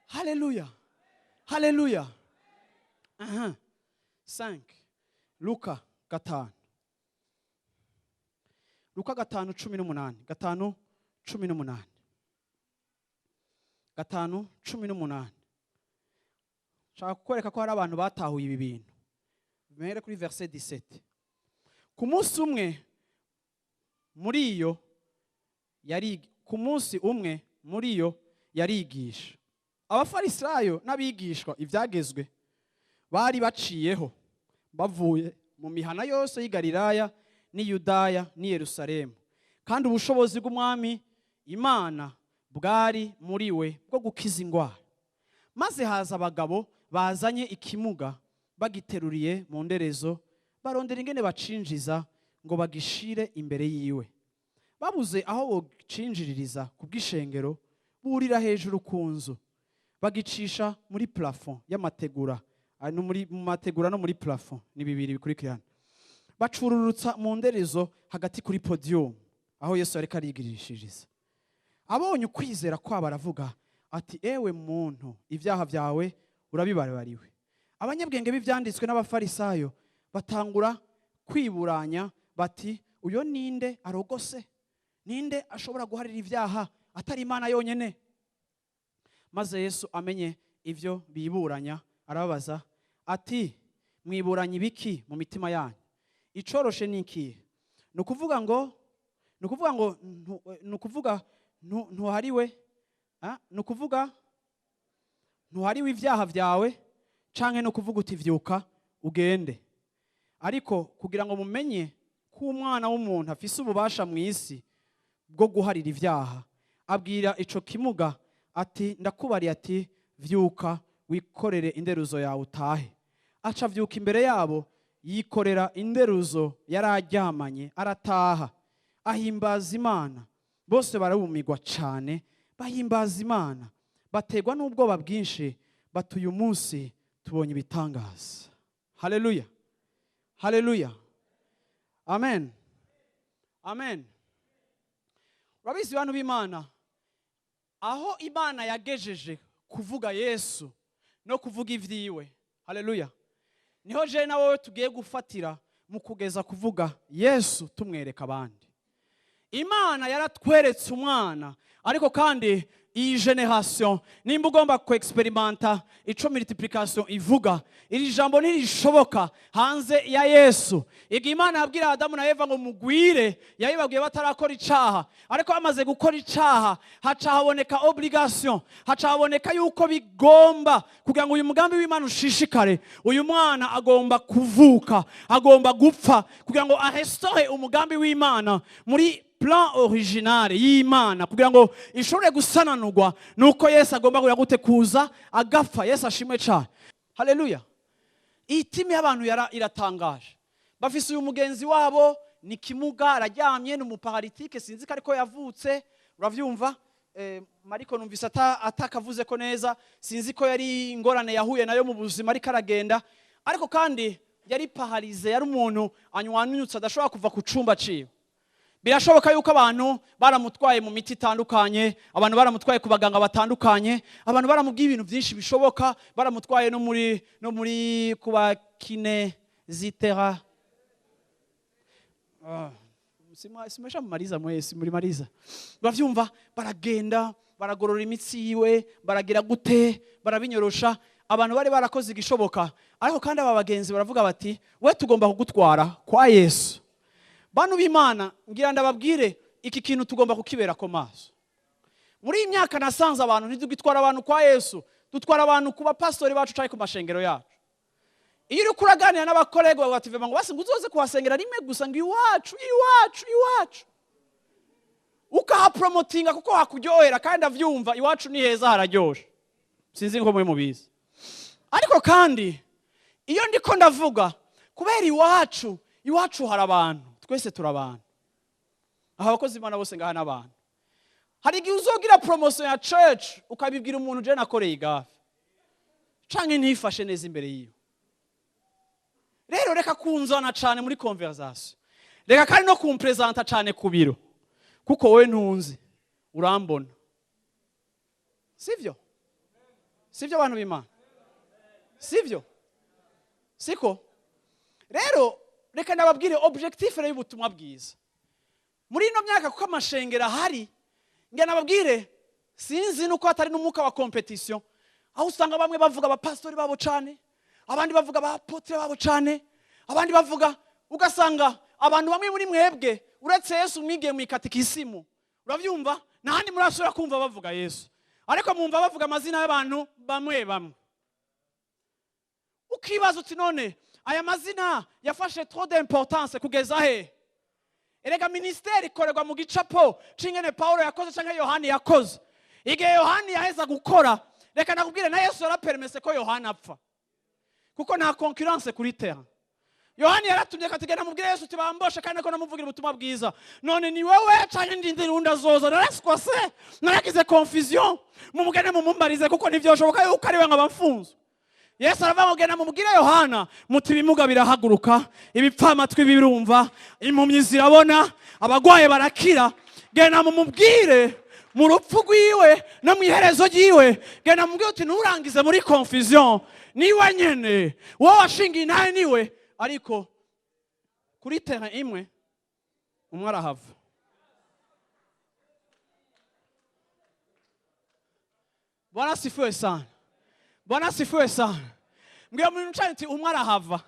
haleluya, haleluya! Aha 5, Luka 5, Luka 5:18, 5:18, 5:18. Nshaka kukwereka ko hari abantu batahuye ibi bintu. Mere kuri verset 17. Ku munsi umwe muri iyo yari, ku munsi umwe muri iyo yarigisha. Abafarisayo n'abigishwa ibyagezwe bari baciyeho bavuye mu mihana yose y'i Galilaya n'i Yudaya n'i Yerusalemu, kandi ubushobozi bw'Umwami Imana bwari muri we bwo gukiza indwara. Maze haza abagabo bazanye ikimuga bagiteruriye mu nderezo, barondera ingene bacinjiza ngo bagishire imbere yiwe. Babuze aho bocinjiririza ku bw'ishengero, burira hejuru ku nzu, bagicisha muri plafond y'amategura. Ah, no muri mu mategura no muri plafond ni bibiri bikurikirana. Bacururutsa mu nderezo hagati kuri podium aho Yesu ariko arigirishiriza. Abonye ukwizera kwabo, aravuga ati: "Ewe muntu, ibyaha byawe urabibabariwe." Abanyabwenge b'ibyanditswe n'Abafarisayo batangura kwiburanya bati: "Uyo ninde arogose? Ninde ashobora guharira ibyaha atari Imana yonyine?" Maze Yesu amenye ibyo biburanya, arababaza ati: "Mwiburanya ibiki mu mitima yanyu? Icoroshe ni ikihe? Ni ukuvuga ngo ni ukuvuga ntuhariwe, ah, ni ukuvuga ntuhariwe ibyaha byawe, canke ni ukuvuga uti: 'Vyuka ugende?' Ariko kugira ngo mumenye ko Umwana w'umuntu afise ububasha mu isi bwo guharira ibyaha," abwira ico kimuga ati: "Ndakubariye ati: vyuka, wikorere inderuzo yawe, utahe." Aca avyuka imbere yabo, yikorera inderuzo yari aryamanye, arataha, ahimbaza Imana. Bose barumirwa cane, bahimbaza Imana, bategwa n'ubwoba bwinshi, bati: "Uyu munsi tubonye ibitangaza." Haleluya, haleluya, amen, amen. Urabizi bantu b'Imana, aho Imana yagejeje kuvuga Yesu no kuvuga ibyiwe, haleluya, niho je na wowe tugiye gufatira mu kugeza kuvuga Yesu, tumwereka abandi. Imana yaratweretse umwana, ariko kandi iyi génération, nimba ugomba ku expérimenta ico multiplication ivuga, iri jambo ntirishoboka hanze ya Yesu. Igihe Imana yabwira Adamu na Eva ngo mugwire, yabibabwiye batarakora icaha, ariko bamaze gukora icaha haca haboneka obligation, haca haboneka yuko bigomba kugira ngo uyu mugambi w'Imana ushishikare, uyu mwana agomba kuvuka, agomba gupfa kugira ngo a restaure umugambi w'Imana muri plan original y'Imana. Kugira ngo ishobore gusananurwa, nuko Yesu agomba kugira gute? Kuza agapfa. Yesu ashimwe cyane, haleluya. Iyi team y'abantu iratangaje. Bafise uyu mugenzi wabo ni kimuga, araryamye, ni umu paralytique, sinzi ko ariko yavutse, uravyumva. Mariko numvise atakavuze ko neza, sinzi ko yari ingorane yahuye nayo mu buzima ariko aragenda, ariko kandi yari paralysé, yari umuntu anywanunyutse adashobora kuva ku cumba ciwe. Birashoboka yuko abantu baramutwaye mu miti itandukanye, abantu baramutwaye ku baganga batandukanye, abantu baramubwiye ibintu byinshi bishoboka, baramutwaye no muri kuba kinésithéra. Simesha mumariza mwese muri mariza bavyumva, baragenda baragorora imitsi yiwe, baragira gute, barabinyorosha. Abantu bari barakoze igishoboka, ariko kandi aba bagenzi baravuga bati: "We, tugomba kugutwara kwa Yesu." Bantu b'Imana, ngira ndababwire, iki kintu tugomba kukibera ko maso. Muri iyi myaka nasanze abantu ntitugitwara abantu kwa Yesu, dutwara abantu ku bapasitori bacu cyangwa ku mashengero yacu. Iyo uriko uraganira n'aba collègues bawe bati: "Ngo basi ngo uzoze kuhasengera rimwe gusa, ngo iwacu, iwacu, iwacu," ukahapromotinga kuko hakuryohera. Kandi avyumva, iwacu ni heza, hararyoshe, sinzi ngo mwe mubizi. Ariko kandi iyo ndiko ndavuga kubera iwacu, iwacu hari abantu, twese turi abantu aha, abakozi b'Imana bose ngaha n'abantu. Hari igihe uzogira promotion ya church ukabibwira umuntu: "Je nakoreye i gaffe canke ntifashe neza imbere yiwe." Rero reka kunzana cane muri conversation, reka kandi no kumpresenta cane ku biro, kuko wowe ntunzi, urambona. Sivyo? Sivyo, abantu b'Imana? Sivyo? Siko? Rero reka nababwire objectif rero y'ubutumwa bwiza muri ino myaka, kuko amashengero ahari, ngira nababwire, sinzi nuko hatari n'umwuka wa compétition, aho usanga bamwe bavuga abapasitori babo cane, abandi bavuga aba apôtres babo cane, abandi bavuga, ugasanga abantu bamwe muri mwebwe, uretse Yesu mwigiye mu ikatikisimu, urabyumva, ntahandi murasubira kumva bavuga Yesu, ariko mwumva bavuga amazina y'abantu bamwe bamwe. Ukibaza uti: "None aya mazina yafashe trop d'importance kugeza he?" Erega ministère ikorerwa mu gicapo c'ingene Paulo yakoze canke Yohani yakoze. Igihe Yohani yaheza gukora, reka nakubwire, na Yesu yarapermise ko Yohani apfa, kuko nta concurrence kuri terrain. Yohani yaratumye katigenda mubwire Yesu uti: "Bamboshe kandi ko namuvugira ubutumwa bwiza. None ni wewe canke ndindi wundi azoza? Naraswase, naragize confusion, mumugende mumumbarize, kuko ntivyoshoboka yuko ari we nkaba mfunzwe." Yesu aravuga ngo: "Genda mumubwire Yohana muti ibimuga birahaguruka, ibipfamatwi birumva, impumyi zirabona, abagwaye barakira. Genda mumubwire mu rupfu rwiwe no mu iherezo ryiwe. Genda mumubwire uti nturangize muri confusion, niwe nyene wowe washingiye intahe niwe." Ariko kuri terrain imwe umwe arahava. Bwana asifiwe sana, Bwana asifiwe sana. Mbwira muntu ucanye uti: "Umwe arahava."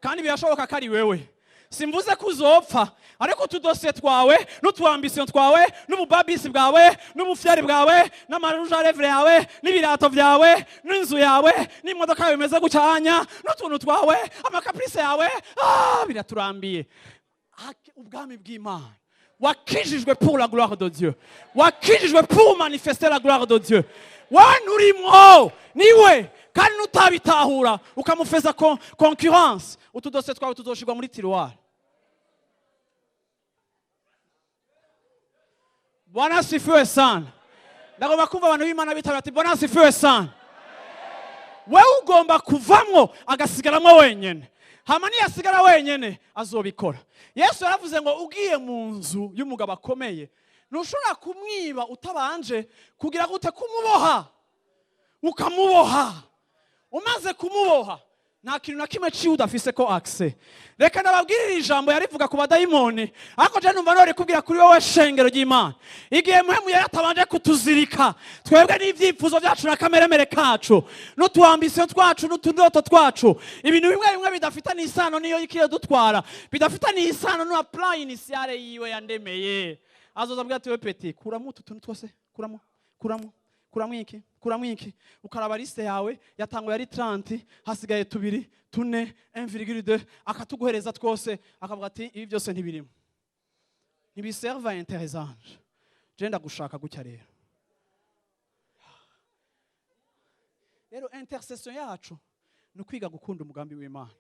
Kandi birashoboka ko ari wewe. Simvuze ko uzopfa, ariko utudosiye twawe n'utu ambitions twawe n'ububabisi bwawe n'ubufyari bwawe n'ama rouge à lèvres yawe n'ibirato byawe n'inzu yawe n'imodoka yawe imeze gucyanya n'utuntu twawe, ama caprices yawe, biraturambiye. Ubwami bw'Imana, wakijijwe pour la gloire de Dieu, wakijijwe pour manifester la gloire de Dieu. Wowe nturimwo, niwe. Kandi nutabitahura ukamufeza concurrence, utudosiye twawe tuzoshirwa muri tiroir. Bwana asifiwe sana. Ndagomba kumva abantu b'Imana bitabira ati: "Bwana asifiwe sana." Wewe ugomba kuvamwo, agasigaramwo wenyene. Hama niyasigara wenyene azobikora. Yesu yaravuze ngo ugiye mu nzu y'umugabo akomeye, ntushobora kumwiba utabanje kugira gute? Kumuboha. Ukamuboha, umaze kumuboha nta kintu na kimwe ciwe udafise ko accès. Reka ndababwirire, ijambo yarivuga ku badayimoni, ariko je numva none kubwira kuri wowe shengero ry'Imana. Igihe Muhemu yari atabanje kutuzirika twebwe n'ibyifuzo byacu na kameremere kacu n'utu ambitions twacu n'utundoto twacu, ibintu bimwe bimwe bidafitanye isano niyo ikiye dutwara, bidafitanye isano na plan initiale yiwe yandemeye, azoza abwira ati: "We petit, kuramo utu tuntu twose, kuramo, kuramo, kuramo iki, kuramo iki." Ukaraba liste yawe yatanguye ari 30, hasigaye tubiri, tune, 1,2, akatuguhereza twose, akavuga ati: "Ibi byose ntibirimo, ntibiserva intérêt zanje, je ndagushaka gutya." Rero intercession yacu ni ukwiga gukunda umugambi w'Imana,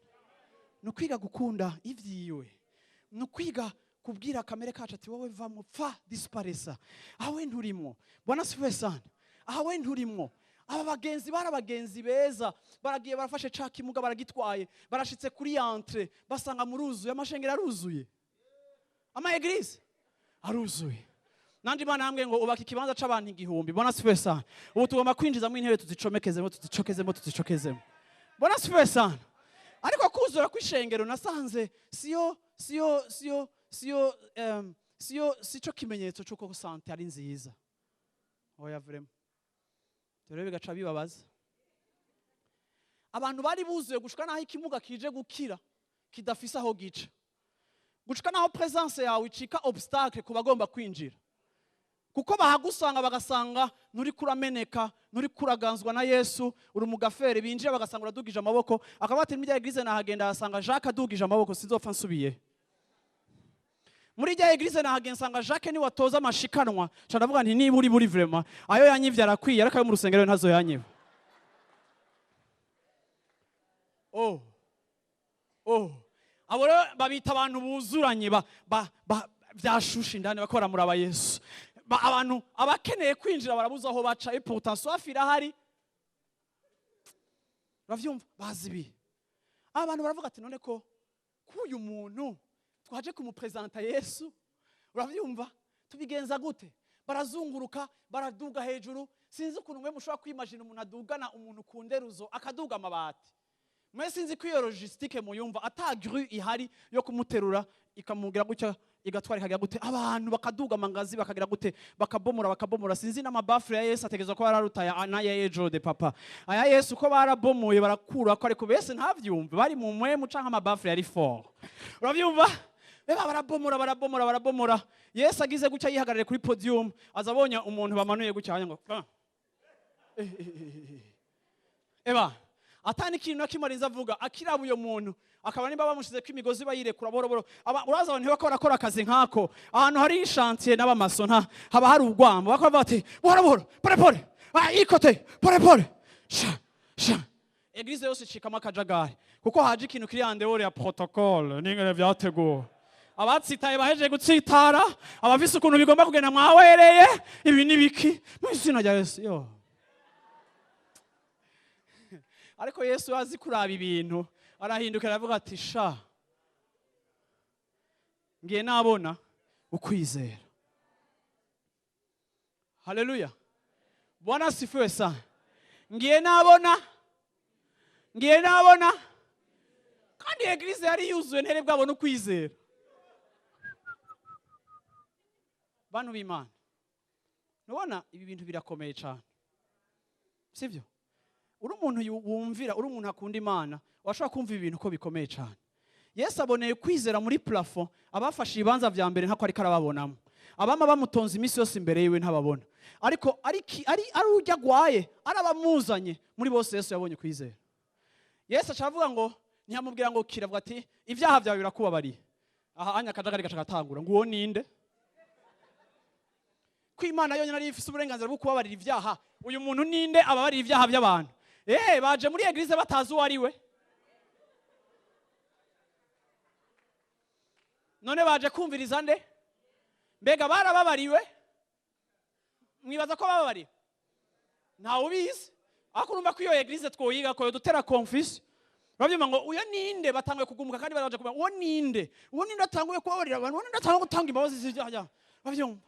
ni ukwiga gukunda ibyiwe, ni ukwiga Kubwira kamere kacu ati: "Wowe va mupfa, disparaissa, awe nturimwo." Bwana asifiwe sana. Awe nturimwo. Aba bagenzi bari abagenzi beza, baragiye, barafashe ca kimuga, baragitwaye, barashitse kuri entrée, basanga muruzuye. Amashengero aruzuye, ama églises aruzuye. Nandi Imana yambwiye ngo ubaka ikibanza c'abantu 1000. Bwana asifiwe sana. Ubu tugomba kwinjizamo intebe, tuzicomekezemo, tuzicokezemo, tuzicokezemo. Bwana asifiwe sana. Ariko kuzura kw'ishengero nasanze siyo sico kimenyetso c'uko santé ari nziza. Oya, vraiment rero bigaca bibabaza. Abantu bari buzuye gushika naho ikimuga kije gukira kidafise aho gica, gushika naho présence yawe icika obstacle ku bagomba kwinjira, kuko bahagusanga bagasanga nturi kurameneka, nturi kuraganzwa na Yesu, uri mu gafere. Binjira bagasanga uradugije amaboko, akaba ati: "Muri église nahagenda ahasanga Jacques adugije amaboko, sinzopfa nsubiye muri rya église. Nahagenda nsanga Jacques niwe watoza amashikanwa." Nca ndavuga nti: "Niba uri buri vraiment, ayo yanyivye arakwiye, ariko ayo mu rusengero ntazo yanyiba." Oh, abo rero babita abantu buzuranye, ba vyashushe indani, bako baramuraba Yesu. Abantu abakeneye kwinjira barabuza aho baca, et pourtant soif irahari. Uravyumva, bazi ibi. Abantu baravuga ati: "None ko k'uyu muntu twaje kumupresenta Yesu, uravyumva, tubigenza gute?" Barazunguruka, baraduga hejuru. Sinzi ukuntu mwe mushobora kwimagina umuntu adugana umuntu ku nderuzo, akaduga amabati. Mwe sinzi ko iyo logistique muyumva, ata grue ihari yo kumuterura ikamugira gutya, igatwara, ikagira gute. Abantu bakaduga amangazi, bakagira gute, bakabomora, bakabomora. Sinzi n'amabafure ya Yesu ategerezwa ko yararutaya n'aya ejo de papa. Aya Yesu ko barabomoye, barakura ko, ariko bese ntavyumve, bari mu mwemu canke amabafure yari fort. Uravyumva? Beba barabomora, barabomora, barabomora. Yesu agize gutya, yihagarariye kuri podium, aza abonye umuntu bamanuye gutya ngo ah. Eh, eh, eh, eh. Eba atani ikintu na kimwe arinze avuga, akiraba uyo muntu, akaba nimba bamushizeko imigozi bayirekura buhoro buhoro. Uraza abantu ntibako barakora akazi nk'ako ahantu hari chantier n'abamaso, nta haba hari urwamo, bakora bati: "Buhoro buhoro, pole pole, ah, ikote pole pole, sha sha." Église yose icikamo akajagari, kuko haje ikintu kiri en dehors ya protocole n'ingene vyateguwe. Abatsitaye bahejeje gutsitara, abafise ukuntu bigomba kugenda mwawereye. Ibi ni biki mu izina rya Yesu? Yo, ariko Yesu azi kuraba ibintu, arahinduka, aravuga ati: "Sha, ngiye nabona ukwizera." Haleluya, Bwana asifiwe sana. Ngiye nabona, ngiye nabona. Kandi église yari yuzuye, ntere bwabona ukwizera. Bantu b'Imana, nubona ibi bintu birakomeye cyane, sibyo? Uri umuntu wumvira, uri umuntu akunda Imana, washobora kumva ibi bintu ko bikomeye cyane. Yesu aboneye kwizera muri plafond. Abafashe ibibanza vya mbere ntako ariko arababonamo. Abama bamutonze iminsi yose imbere yiwe ntababona, ariko ari urya agwaye, ari abamuzanye, muri bose Yesu yabonye kwizera. Yesu aca avuga ngo, ntiyamubwira ngo kira, avuga ati: "Ibyaha byawe birakubabariye." Aha anya akajagari gaca gatangura ngo: "Uwo ninde?" Ko Imana yonyine ariyo ifise uburenganzira bwo kubabarira ibyaha, uyu muntu ninde ababarira ibyaha by'abantu? Baje muri église batazi uwo ari we. None baje kumviriza nde? Mbega barababariwe? Mwibaza ko bababariwe? Ntawe ubizi. Ariko urumva ko iyo église twoyiga ko dutera confusion. Urabyumva ngo: "Uyo ninde?" Batanguye kugumuka, kandi baraje kumenya uwo ninde, uwo ninde atanguye kubabarira abantu, uwo ninde atanguye gutanga imbabazi z'ibyaha. Urabyumva?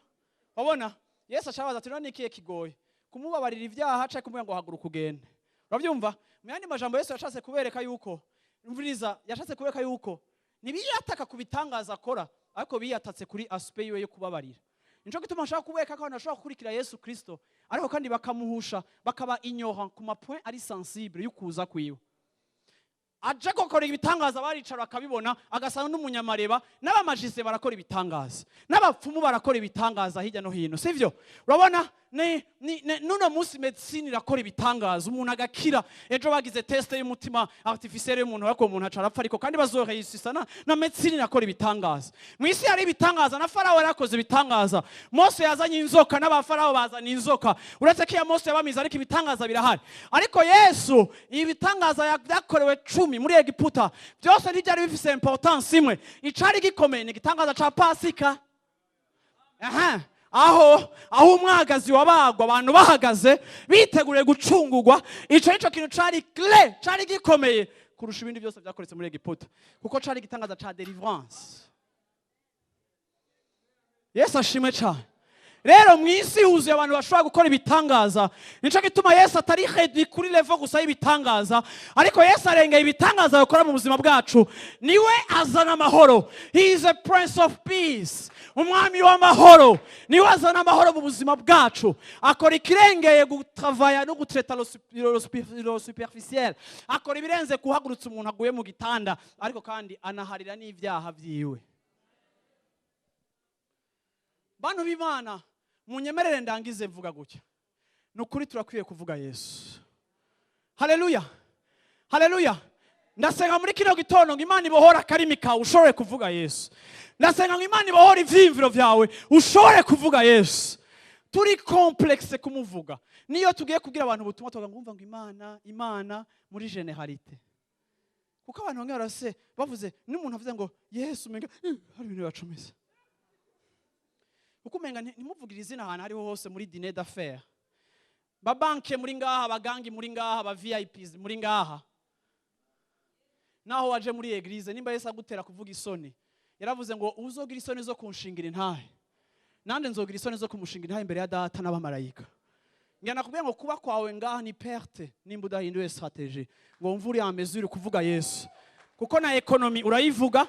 Wabona Yesu ashabaza ati: "None ikihe kigoye, kumubabarira ibyaha canke kumubwira ngo haguruka ugende?" Urabyumva? Mu yandi majambo, Yesu yashatse kubereka yuko, umviriza, yashatse kubereka yuko ntibiyataka ku bitangaza akora, ariko biyatatse kuri aspect yiwe yo kubabarira. Nico gituma nshaka kubereka ko abantu bashobora gukurikira Yesu Kristo, ariko kandi bakamuhusha, bakaba ignorant ku ma points ari sensible y'ukuza kwiwe. Aje gukora ibitangaza, baricara bakabibona, agasanga n'umunyamareba. N'abamajise barakora ibitangaza, n'abapfumu barakora ibitangaza hirya no hino, sivyo? Urabona ni nuno munsi médecine irakora ibitangaza, umuntu agakira. Ejo bagize test y'umutima artificiel y'umuntu, ariko uwo muntu aca arapfa, ariko kandi bazoheyisisa. Na médecine irakora ibitangaza. Mu isi hari ibitangaza. Na Farawo yarakoze ibitangaza. Mose yazanye inzoka, n'abafarawo bazana inzoka, uretse ko iya Mose yabamize, ariko ibitangaza birahari. Ariko Yesu, ibi bitangaza byakorewe 10. cumi muri Egiputa, byose ntibyari bifise importance imwe. Icari gikomeye ni igitangaza ca Pasika. Aha, aho umwagazi wabagwa, abantu bahagaze biteguriye gucungurwa, ico nico kintu cari clé, cari gikomeye kurusha ibindi byose byakoretse muri Egiputa, kuko cari igitangaza ca délivrance. Yesu ashimwe cyane. Rero mu isi huzuye abantu bashobora gukora ibitangaza. Nico gituma Yesu atari réduit kuri level gusa y'ibitangaza, ariko Yesu arengeye ibitangaza bakora mu buzima bwacu. Niwe azana amahoro. He is a Prince of Peace, umwami w'amahoro. Niwe azana amahoro mu buzima bwacu. Akora ikirengeye gutravaya no gutreta le superficiel. Akora ibirenze guhagurutsa umuntu aguye mu gitanda, ariko kandi anaharira n'ibyaha byiwe. Bantu b'Imana, munyemerere ndangize mvuga gutya: ni ukuri turakwiye kuvuga Yesu. Haleluya, haleluya! Ndasenga muri kino gitondo ngo Imana ibohore akarimi kawe, ushobore kuvuga Yesu. Ndasenga ngo Imana ibohore ivyiyumviro vyawe, ushobore kuvuga Yesu. Turi complexés kumuvuga. Niyo tugiye kubwira abantu ubutumwa, tuvuga ngo umva, ngo Imana, Imana muri généralité, kuko abantu bamwe barase bavuze n'umuntu avuze ngo Yesu, umenga hari ibintu bibacumisa, kuko umenga ntimuvugire izina ahantu ariho hose. Muri dîner d'affaires, babanke muri ngaha, abagangi muri ngaha, aba VIPs muri ngaha, naho waje muri église, nimba Yesu agutera kuvuga isoni, yaravuze ngo uzogira isoni zo kunshingira intahe, nande nzogira isoni zo kumushingira intahe imbere ya Data n'abamarayika. Ngira nakubwiye ngo kuba kwawe ngaha ni perte nimba udahinduye stratégie, ngo wumve uri en mesure kuvuga Yesu, kuko na économie urayivuga,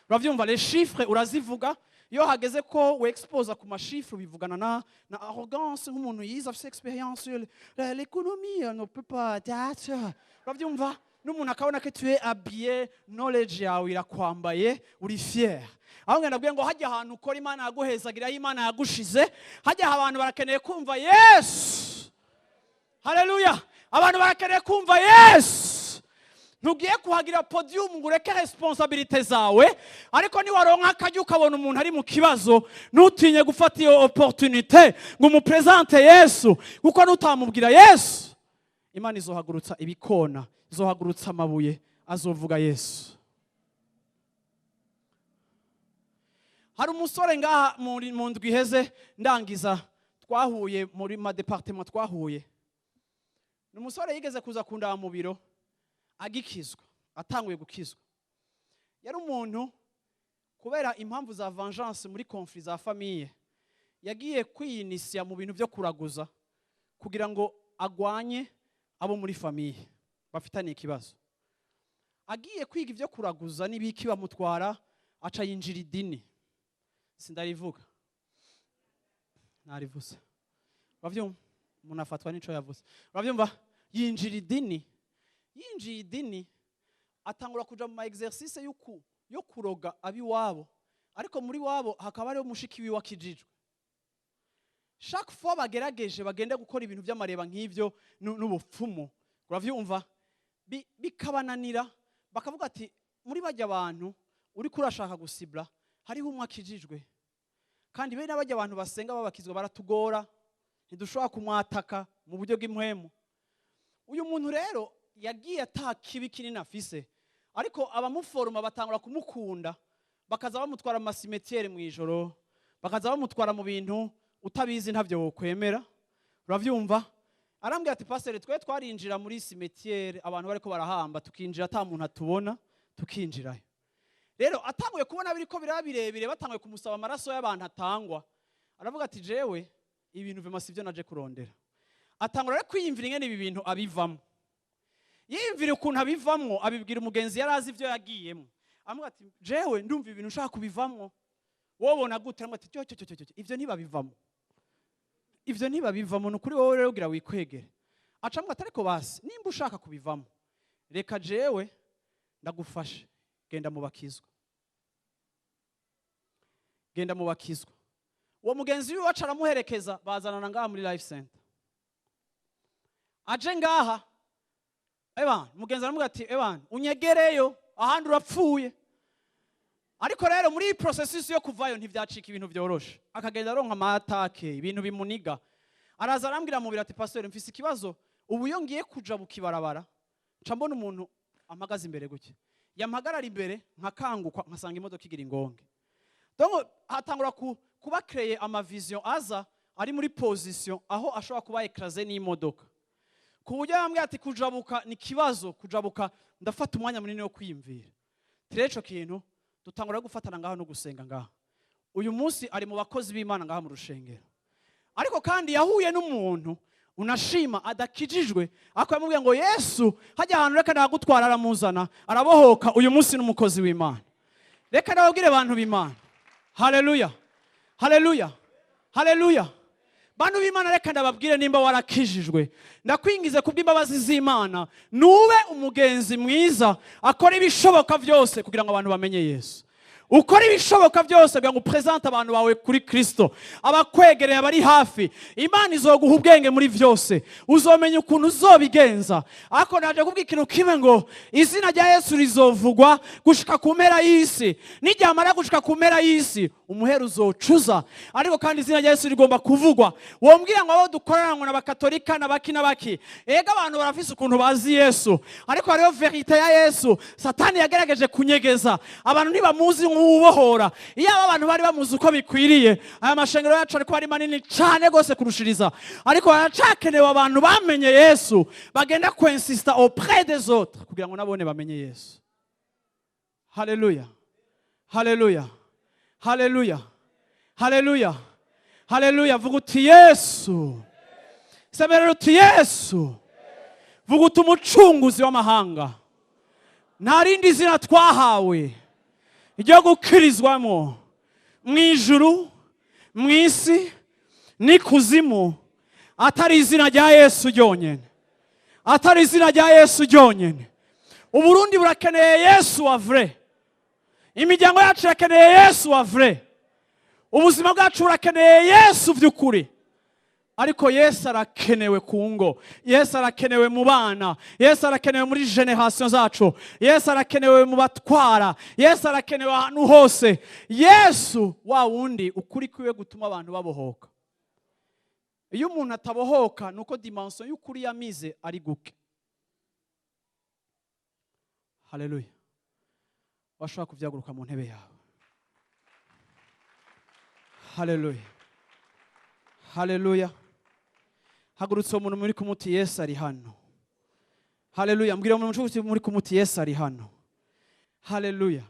uravyumva, les chiffres urazivuga. Iyo hageze ko wexposa ku ma chiffres, ubivugana na arrogance, nk'umuntu yize, afise expérience sur l'économie, ne peut pas date, uravyumva, n'umuntu akabona ko tu es habillé, knowledge yawe irakwambaye, uri fier. Aho ngenda ndabwiye ngo hajya ahantu ukora, Imana yaguhezagira, aho Imana yagushize, hajya abantu barakeneye kumva Yesu. Haleluya! Abantu barakeneye kumva Yesu. Ntugiye kuhagira podium ngo ureke responsabilités zawe, ariko niwaronka akajya ukabona umuntu ari mu kibazo, ntutinye gufata iyo opportunité ngo umuprésente Yesu, kuko nutamubwira Yesu, Imana izohagurutsa ibikona, izohagurutsa amabuye, azovuga Yesu. Hari umusore ngaha mu ndwi iheze, ndangiza, twahuye muri ma départements. Twahuye, ni umusore yigeze kuza kundaba mu biro agikizwa, atanguye gukizwa. Yari umuntu, kubera impamvu za vengeance muri conflits za famille, yagiye kwiyinisiya mu bintu byo kuraguza kugira ngo agwanye abo muri famille bafitaniye ikibazo. Agiye kwiga ibyo kuraguza n'ibiki, bamutwara, aca yinjira idini, sindarivuga, narivuze, urabyumva, umuntu afatwa n'ico yavuze, urabyumva. Yinjira idini, yinjiye idini atangura kuja mu ma exercice yo kuroga abiwabo, ariko muri wabo hakaba hariho mushiki wiwe akijijwe. Chaque fois bagerageje bagende gukora ibintu by'amareba nk'ivyo n'ubupfumu, uravyumva, bikabananira. Bakavuga ati muri bajya abantu uriko urashaka gusibla, hariho umwe akijijwe, kandi bene bajya abantu basenga babakizwa baratugora, ntidushobora kumwataka mu buryo bw'impwemu. Uyu muntu rero yagiye ata kibi kinini afise, ariko abamuforoma batangura kumukunda, bakaza bamutwara mu ma cimetières mu ijoro, bakaza bamutwara mu bintu utabizi ntavyo wokwemera, uravyumva. Arambwira ati: "Pasteur, twe twarinjira muri cimetière abantu bariko barahamba, tukinjira ata muntu atubona, tukinjirayo." Rero atanguye kubona biriko biraba birebire, batanguye kumusaba amaraso y'abantu atangwa, aravuga ati: "Jewe ibintu vema sivyo naje kurondera." Atangura rero kwiyumvira ingene ibi bintu abivamo. Yiyumvira ukuntu abivamwo, abibwira umugenzi yari azi ivyo yagiyemo. Amuga ati: "Jewe ndumva ibintu ushaka kubivamwo, wobona gute?" Aramubwira ati: "Cyo cyo cyo cyo, ivyo ntibabivamo, ivyo ntibabivamo, ni ukuri, wowe rero ugira wikwegere." Aca amuga ati: "Ariko basi nimba ushaka kubivamo, reka jewe ndagufashe, genda mu bakizwa, genda mu bakizwa." Uwo mugenzi wiwe aca aramuherekeza, bazanana ngaha muri Life Center. Aje ngaha, eban mugenzi aramubwira ati: "Eban unyegereyo, ahandi urapfuye." Ariko rero muri iyi processus yo kuvayo ntivyacika ibintu vyoroshe, akagenda aronka ama attaques, ibintu bimuniga. Araza arambwira mu biro ati: "Pasteur, mfise ikibazo, ubu iyo ngiye kuja bukibarabara, nca mbona umuntu." Ampagaze imbere gutya, yampagarara imbere, nkakangukwa, nkasanga imodoka igira ingonge. Donc hatangura kuba créer ama vision, aza ari muri position aho ashobora kuba écrasé n'imodoka, ku buryo yambwiye ati: "Kujabuka ni kibazo, kujabuka ndafata umwanya munini wo kwiyumvira." Rero ico kintu dutangura gufatana ngaho no gusenga ngaho. Uyu munsi ari mu bakozi b'Imana ngaha mu rushengero, ariko kandi yahuye n'umuntu unashima adakijijwe, ariko yamubwiye ngo Yesu hajya ahantu, reka nagutwara, aramuzana, arabohoka. Uyu munsi n'umukozi w'Imana. Reka nababwire, abantu b'Imana, haleluya, haleluya, haleluya. Bantu b'Imana, reka ndababwire, nimba warakijijwe, ndakwingize kubw'imbabazi z'Imana, nube umugenzi mwiza akora ibishoboka byose kugira ngo abantu bamenye Yesu. Ukora ibishoboka byose kugira ngo uprésente abantu bawe kuri Kristo, abakwegereye, abari hafi. Imana izoguha ubwenge muri byose, uzomenya ukuntu uzobigenza. Ariko naje kubwira ikintu kimwe, ngo izina rya Yesu rizovugwa gushika ku mpera y'isi. Niryamara gushika ku mpera y'isi, umuhero uzocuza, ariko kandi izina rya Yesu rigomba kuvugwa. Wombwira ngo abo dukorana ngo n'abakatolika n'abaki n'abaki, ega abantu barafise ukuntu bazi Yesu, ariko hariho vérité ya Yesu Satani yagerageje kunyegeza. Abantu ntibamuzi nk'uwubohora. Iyo aba bantu bari bamuzi uko bikwiriye, aya mashengero yacu ariko ari manini cyane rwose kurushiriza. Ariko haracakenewe abantu bamenye Yesu bagenda kwinsista auprès des autres kugira ngo nabone bamenye Yesu. Haleluya, haleluya, haleluya, haleluya, haleluya. Vuga uti: "Yesu." Semerera uti: "Yesu." Vuga uti: "Umucunguzi w'amahanga." Nta rindi zina twahawe ryo gukirizwamo mu ijuru, mu isi n'ikuzimu, atari izina rya Yesu ryonyine, atari izina rya Yesu ryonyine. Uburundi burakeneye Yesu wa vrai, imiryango yacu irakeneye Yesu wa vrai, ubuzima bwacu burakeneye Yesu by'ukuri. Ariko Yesu arakenewe ku ngo, Yesu arakenewe mu bana, Yesu arakenewe muri génération zacu, Yesu arakenewe mu batwara, Yesu arakenewe ahantu hose. Yesu wa wundi ukuri kwiwe gutuma abantu babohoka. Iyo umuntu atabohoka, ni uko dimension y'ukuri yamize ari guke. Haleluya. Washobora kubyaguruka mu ntebe yawe. Haleluya, haleluya. Hagurutse uwo muntu muri kumuti, Yesu ari hano. Haleluya. Mbwira umuntu muri kumuti, Yesu ari hano. Haleluya,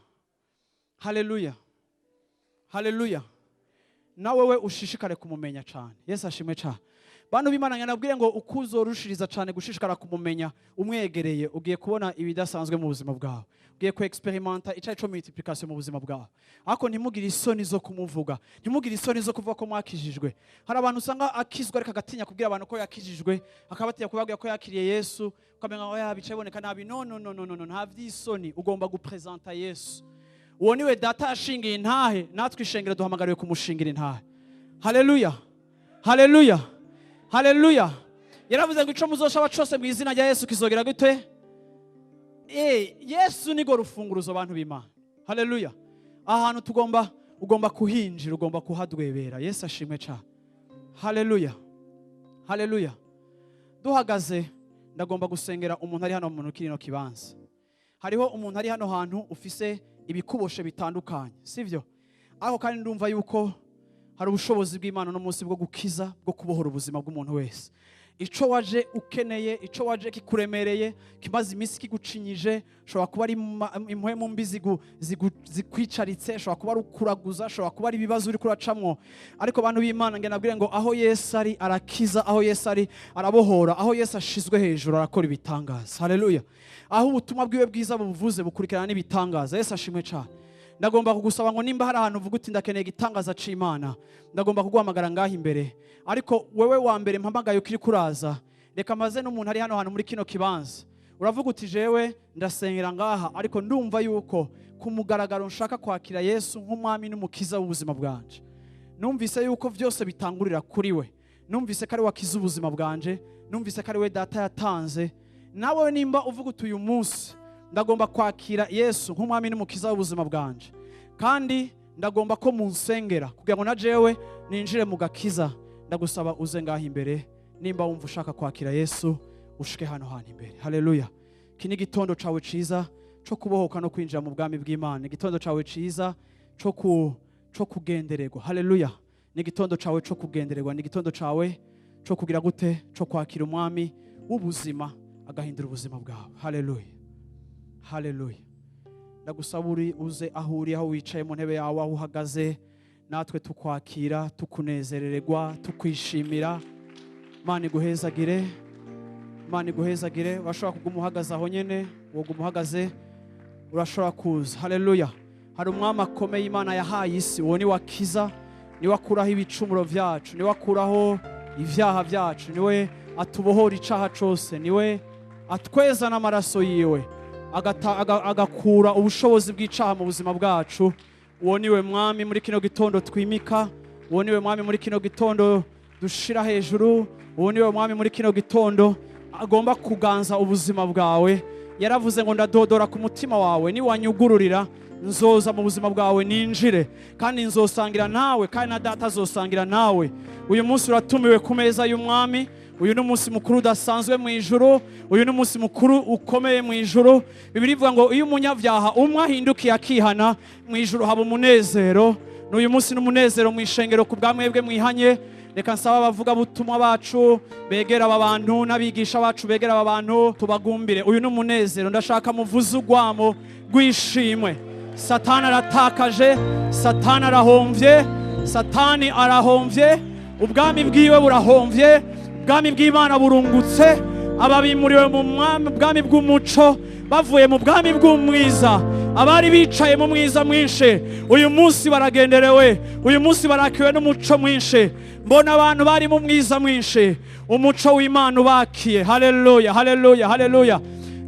haleluya, haleluya. Nawe we ushishikare kumumenya cyane. Yesu ashimwe cyane. Bantu b'Imana, nabwire ngo uko uzorushiriza cyane gushishikara kumumenya, umwegereye, ugiye kubona ibidasanzwe mu buzima bwawe, ugiye ku expérimenta icyo cyo multiplication mu buzima bwawe. Ariko ntimugire isoni zo kumuvuga, ntimugire isoni zo kuvuga ko mwakijijwe. Hari abantu usanga akizwa ariko agatinya kubwira abantu ko yakijijwe, akabatinya kubabwira ko yakiriye Yesu, ukamenya ngo ya bicaye iboneka nabi. No, no, no, no, no, no, nta vy'isoni. Ugomba guprésenta Yesu. Uwo niwe Data yashingiye intahe, natwe ishengero duhamagariwe kumushingira intahe. Haleluya, haleluya, haleluya. Yaravuze ngo ico muzoshaba cose mu izina rya Yesu kizogera gute? Yesu nigo rufunguruzo, abantu b'Imana. Haleluya. Ahantu tugomba, ugomba kuhinjira, ugomba kuhadwebera. Yesu ashimwe cyane. Haleluya, haleluya. Duhagaze, ndagomba gusengera umuntu ari hano mu kino kibanza. Hariho umuntu ari hano hantu ufise ibikuboshe bitandukanye, sivyo? Ariko kandi ndumva yuko hari ubushobozi bw'Imana no munsi bwo gukiza, bwo kubohora ubuzima bw'umuntu wese. Ico waje ukeneye, ico waje kikuremereye, kimaze iminsi kigucinyije, ushobora kuba ari impwemu mbi zikwicaritse, ushobora kuba ari ukuraguza, ushobora kuba ari ibibazo uri kuracamwo. Ariko bantu b'Imana, nge nabwire ngo aho Yesu ari arakiza, aho Yesu ari arabohora, aho Yesu ashizwe hejuru arakora ibitangaza. Haleluya. Aho ubutumwa bwiwe bwiza buvuze, bukurikirana n'ibitangaza. Yesu ashimwe cyane. Ndagomba kugusaba ngo nimba hari ahantu uvuga uti: "Ndakeneye igitangaza c'Imana," ndagomba kuguhamagara ngaho imbere. Ariko wewe wa mbere mpamagaye ukiri kuraza, reka maze n'umuntu ari hano hantu muri kino kibanza, uravuga uti: "Jewe ndasengera ngaha, ariko ndumva yuko ku mugaragaro nshaka kwakira Yesu nk'umwami n'umukiza w'ubuzima bwanje. Numvise yuko byose bitangurira kuri we, numvise ko ari we akiza ubuzima bwanje, numvise ko ari we Data yatanze." Nawe nimba uvuga uti: "Uyu munsi ndagomba kwakira Yesu nk'umwami n'umukiza w'ubuzima bwanje, kandi ndagomba ko munsengera kugira ngo na jewe ninjire mu gakiza," ndagusaba uze ngaho imbere. Nimba wumva ushaka kwakira Yesu, ushike hano hantu imbere. Haleluya. Iki ni igitondo cawe ciza co kubohoka no kwinjira mu bwami bw'Imana, igitondo cawe ciza co kugendererwa. Haleluya! Ni igitondo cawe co kugendererwa, ni igitondo cawe co kugira gute? Co kwakira umwami w'ubuzima agahindura ubuzima bwawe. Haleluya, haleluya! Ndagusaba uri uze aho uri, aho wicaye mu ntebe yawe, aho uhagaze, natwe tukwakira, tukunezerererwa, tukwishimira. Imana iguhezagire, Imana iguhezagire. Urashobora kuguma uhagaze aho nyene, woguma uhagaze, urashobora kuza. Haleluya! Hari umwami akomeye Imana yahaye isi. Uwo ni wakiza, niwe akuraho ibicumuro vyacu, niwe akuraho ivyaha vyacu, niwe atubohora icaha cose, niwe atweza n'amaraso yiwe, agakura ubushobozi bw'icaha mu buzima bwacu. Uwo niwe mwami muri kino gitondo twimika, uwo niwe mwami muri kino gitondo dushira hejuru, uwo niwe mwami muri kino gitondo agomba kuganza ubuzima bwawe. Yaravuze ngo: "Ndadodora ku mutima wawe, niwanyugururira nzoza mu buzima bwawe ninjire, kandi nzosangira nawe, kandi na Data azosangira nawe." Uyu munsi uratumiwe ku meza y'umwami. Uyu ni umunsi mukuru udasanzwe mu ijuru, uyu ni umunsi mukuru ukomeye mu ijuru. Bibiliya ivuga ngo iyo umunyabyaha umwe ahindukiye akihana, mu ijuru haba umunezero. N'uyu munsi ni umunezero mu ishengero ku bwa mwebwe mwihanye. Reka nsaba abavugabutumwa bacu begera aba bantu, n'abigisha bacu begera aba bantu, tubagumbire. Uyu ni umunezero. Ndashaka muvuze urwamo rw'ishimwe. Satani aratakaje, Satani arahomvye, Satani arahomvye, ubwami bwiwe burahomvye, ubwami bw'Imana burungutse. Ababimuriwe mu bwami bw'umuco bavuye mu bwami bw'umwiza. Abari bicaye mu mwiza mwinshi uyu munsi baragenderewe, uyu munsi barakiwe n'umuco mwinshi. Mbona abantu bari mu mwiza mwinshi, umuco w'Imana ubakiye. Haleluya, haleluya, haleluya!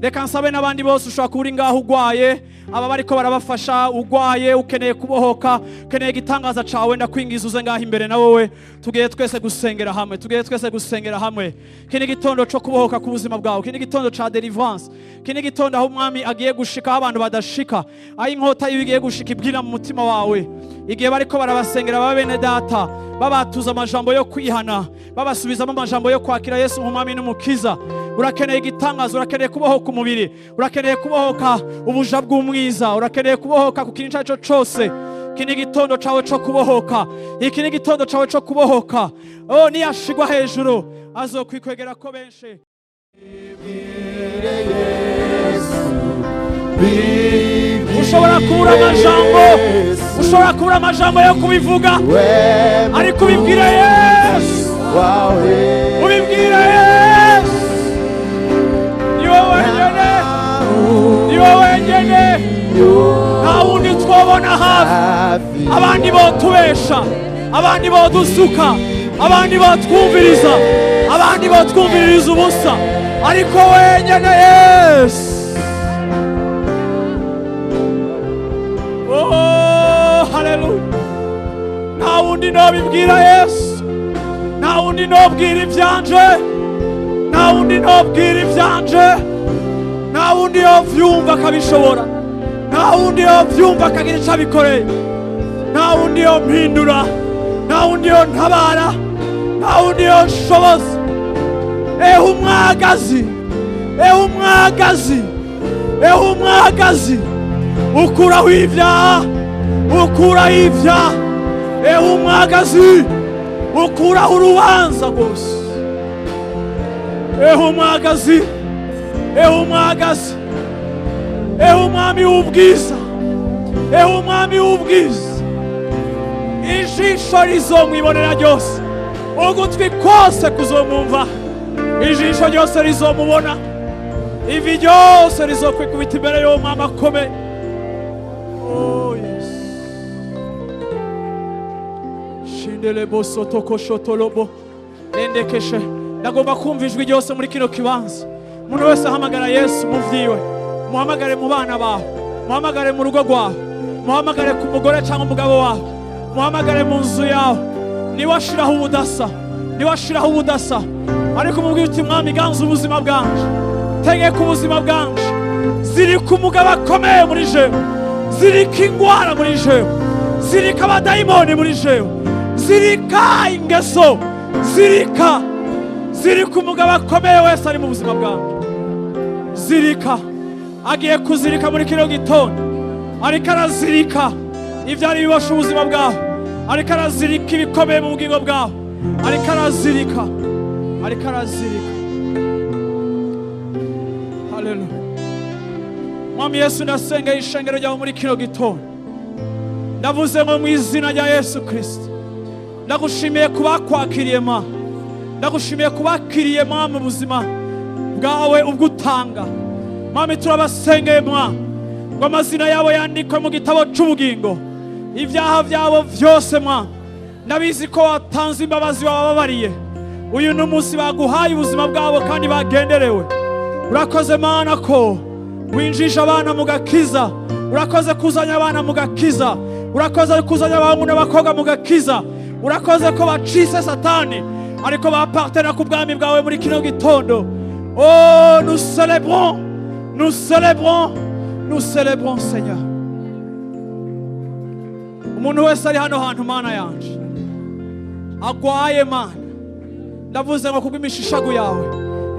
Reka nsabe n'abandi bose, ushobora kuba uri ngaho ugwaye, aba bariko barabafasha, ugwaye, ukeneye kubohoka, ukeneye igitangaza cawe, ndakwingiza uze ngaho imbere na wowe. Tugiye twese gusengera hamwe, tugiye twese gusengera hamwe. Iki ni igitondo co kubohoka ku buzima bwawe, iki ni igitondo ca deliverance, iki ni igitondo aho umwami agiye gushika aho abantu badashika, aho inkota yiwe igiye gushika ibwira mu mutima wawe. Igihe bariko barabasengera ba bene Data, babatuza amajambo yo kwihana, babasubizamo amajambo yo kwakira Yesu nk'umwami n'umukiza. Urakeneye igitangaza, urakeneye kubohoka umubiri, urakeneye kubohoka ubuja bw'umwiza, urakeneye kubohoka ku kintu icyo ari cyo cyose. Iki ni igitondo cawe co kubohoka, iki ni igitondo cawe co kubohoka. Oh, niyashigwa hejuru azokwikwegera ko benshi. Yesu. Ushobora kubura amajambo, ushobora kubura amajambo yo kubivuga, ariko ubibwire Yesu, wawe. Ubibwire Yesu. Niwe wenyene, niwe wenyene, nta wundi twobona hafi. Abandi botubesha, abandi bodusuka, abandi botwumviriza, abandi botwumviririza ubusa, ariko wenyene Yesu. Oh, haleluya! Nta wundi nobibwira Yesu, nta wundi nobwira ivyanje, nta wundi nobwira ivyanje, nta wundi yovyumva akabishobora, nta wundi yovyumva akagira ico abikoreye, nta wundi yompindura, nta wundi yontabara, nta wundi yonshoboza. Ehe umwagazi, ehe umwagazi, ehe umwagazi ukuraho ibyaha, ukuraho ibyaha. Ehe umwagazi ukuraho urubanza rwose. Ehe umwagazi, ehe umwagazi, ehe umwami w'ubwiza, ehe umwami w'ubwiza. Ijisho rizomwibonera ryose, ugutwi kose kuzomwumva. Ijisho ryose rizomubona, ivi ryose rizokwikubita imbere y'uwo mwami akomeye. Oh yes. Shindelebo sotoko shotolobo endekeshe. Ndagomba kumva ijwi ryose muri kino kibanza. Umuntu wese ahamagara Yesu mu vyiwe. Muhamagare mu bana bawe, muhamagare mu rugo rwawe, muhamagare ku mugore cyangwa umugabo wawe, muhamagare mu nzu yawe. Niwe ashiraho ubudasa, niwe ashiraho ubudasa. Ariko umubwire uti: "Mwami, ganza ubuzima bwanje, tegeka ubuzima bwanje, zirika umugabo akomeye muri jewe, zirika ingwara muri jewe, zirika abadayimoni muri jewe, zirika ingeso, zirika, zirika umugabo akomeye wese ari mu buzima bwanje." arazirika, agiye kuzirika muri kino gitondo. Ariko arazirika ivyari biboshe ubuzima bwawe, ariko arazirika ibikomeye mu bugingo bwawe, ariko arazirika, ariko arazirika. Haleluya. Mwami Yesu, ndasengeye ishengero ryawe muri kino gitondo. Ndavuze ngo mu izina rya Yesu Kristo, ndagushimiye kubakwakiriye ma, ndagushimiye kubakiriye ma mu buzima bwawe ubwo utanga. Mwami, turabasengeye mwa ngo amazina yabo yandikwe mu gitabo c'ubugingo, ibyaha byabo vyose mwa ndabizi ko watanze imbabazi, wabababariye. Uyu ni umunsi baguhaye ubuzima bwabo kandi bagenderewe. Urakoze Mana ko winjisha abana mu gakiza, urakoze kuzanya abana mu gakiza, urakoze kuzanya abahungu n'abakobwa mu gakiza, urakoze ko bacise Satani ariko bapartena ku bwami bwawe muri kino gitondo. Oh, nous célébrons, nous célébrons, nous célébrons, Seigneur. Umuntu wese ari hano hantu, Mana yanje, agwaye, Mana, ndavuze ngo kubw'imishishagu yawe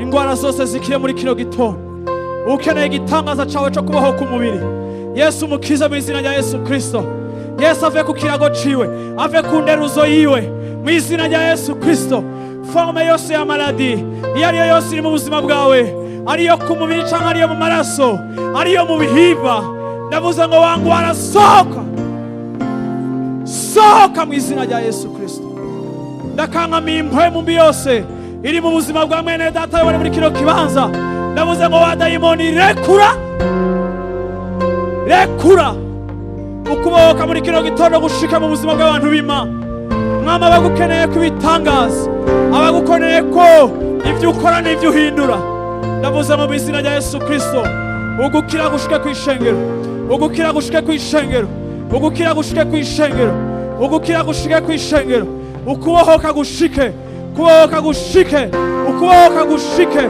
ingwara zose zikire muri kino gitondo. Ukeneye igitangaza cawe co kubaho ku mubiri, Yesu mukize mu izina rya Yesu Kristo. Yesu ave ku kirago ciwe, ave ku nderuzo yiwe mu izina rya Yesu Kristo. Forme yose ya maladie iyo ariyo yose iri mu buzima bwawe, ariyo ku mubiri canke ariyo mu maraso, ariyo mu bihimba, ndavuze ngo wangwara sohoka, sohoka mu izina rya Yesu Kristo. Ndakankamiye impwemu mbi yose iri mu buzima bwa mwene data bari muri kino kibanza. Ndavuze ngo wa dayimoni, rekura, rekura. Ukubohoka muri kino gitondo gushika mu buzima bw'abantu b'Imana. Mwami, abagukeneye ko ibitangaza, abagukeneye ko ibyo ukora n'ibyo uhindura, ndavuze mu izina rya Yesu Kristo, ugukira gushike ku ishengero, ugukira gushike ku ishengero, ugukira gushike ku ishengero, ugukira gushike ku ishengero, ukubohoka gushike, kubohoka gushike, ukubohoka gushike.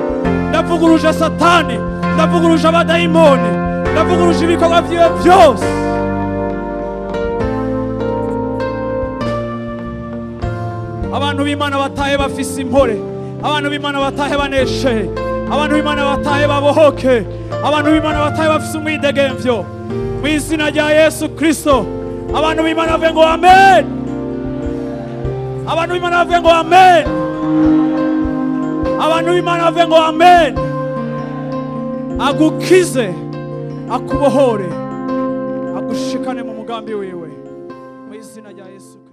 Ndavuguruje Satani, ndavuguruje abadayimoni, ndavuguruje ibikorwa vyiwe vyose. Abantu b'Imana batahe bafise impore, abantu b'Imana batahe baneshe, abantu b'Imana batahe babohoke, abantu b'Imana batahe bafise umwidegemvyo mu izina rya Yesu Kristo. Abantu b'Imana bavuge ngo amen. Abantu b'Imana bavuge ngo amen. Abantu b'Imana bavuge ngo amen. Agukize, akubohore, agushikane mu mugambi wiwe mu izina rya Yesu Kristo.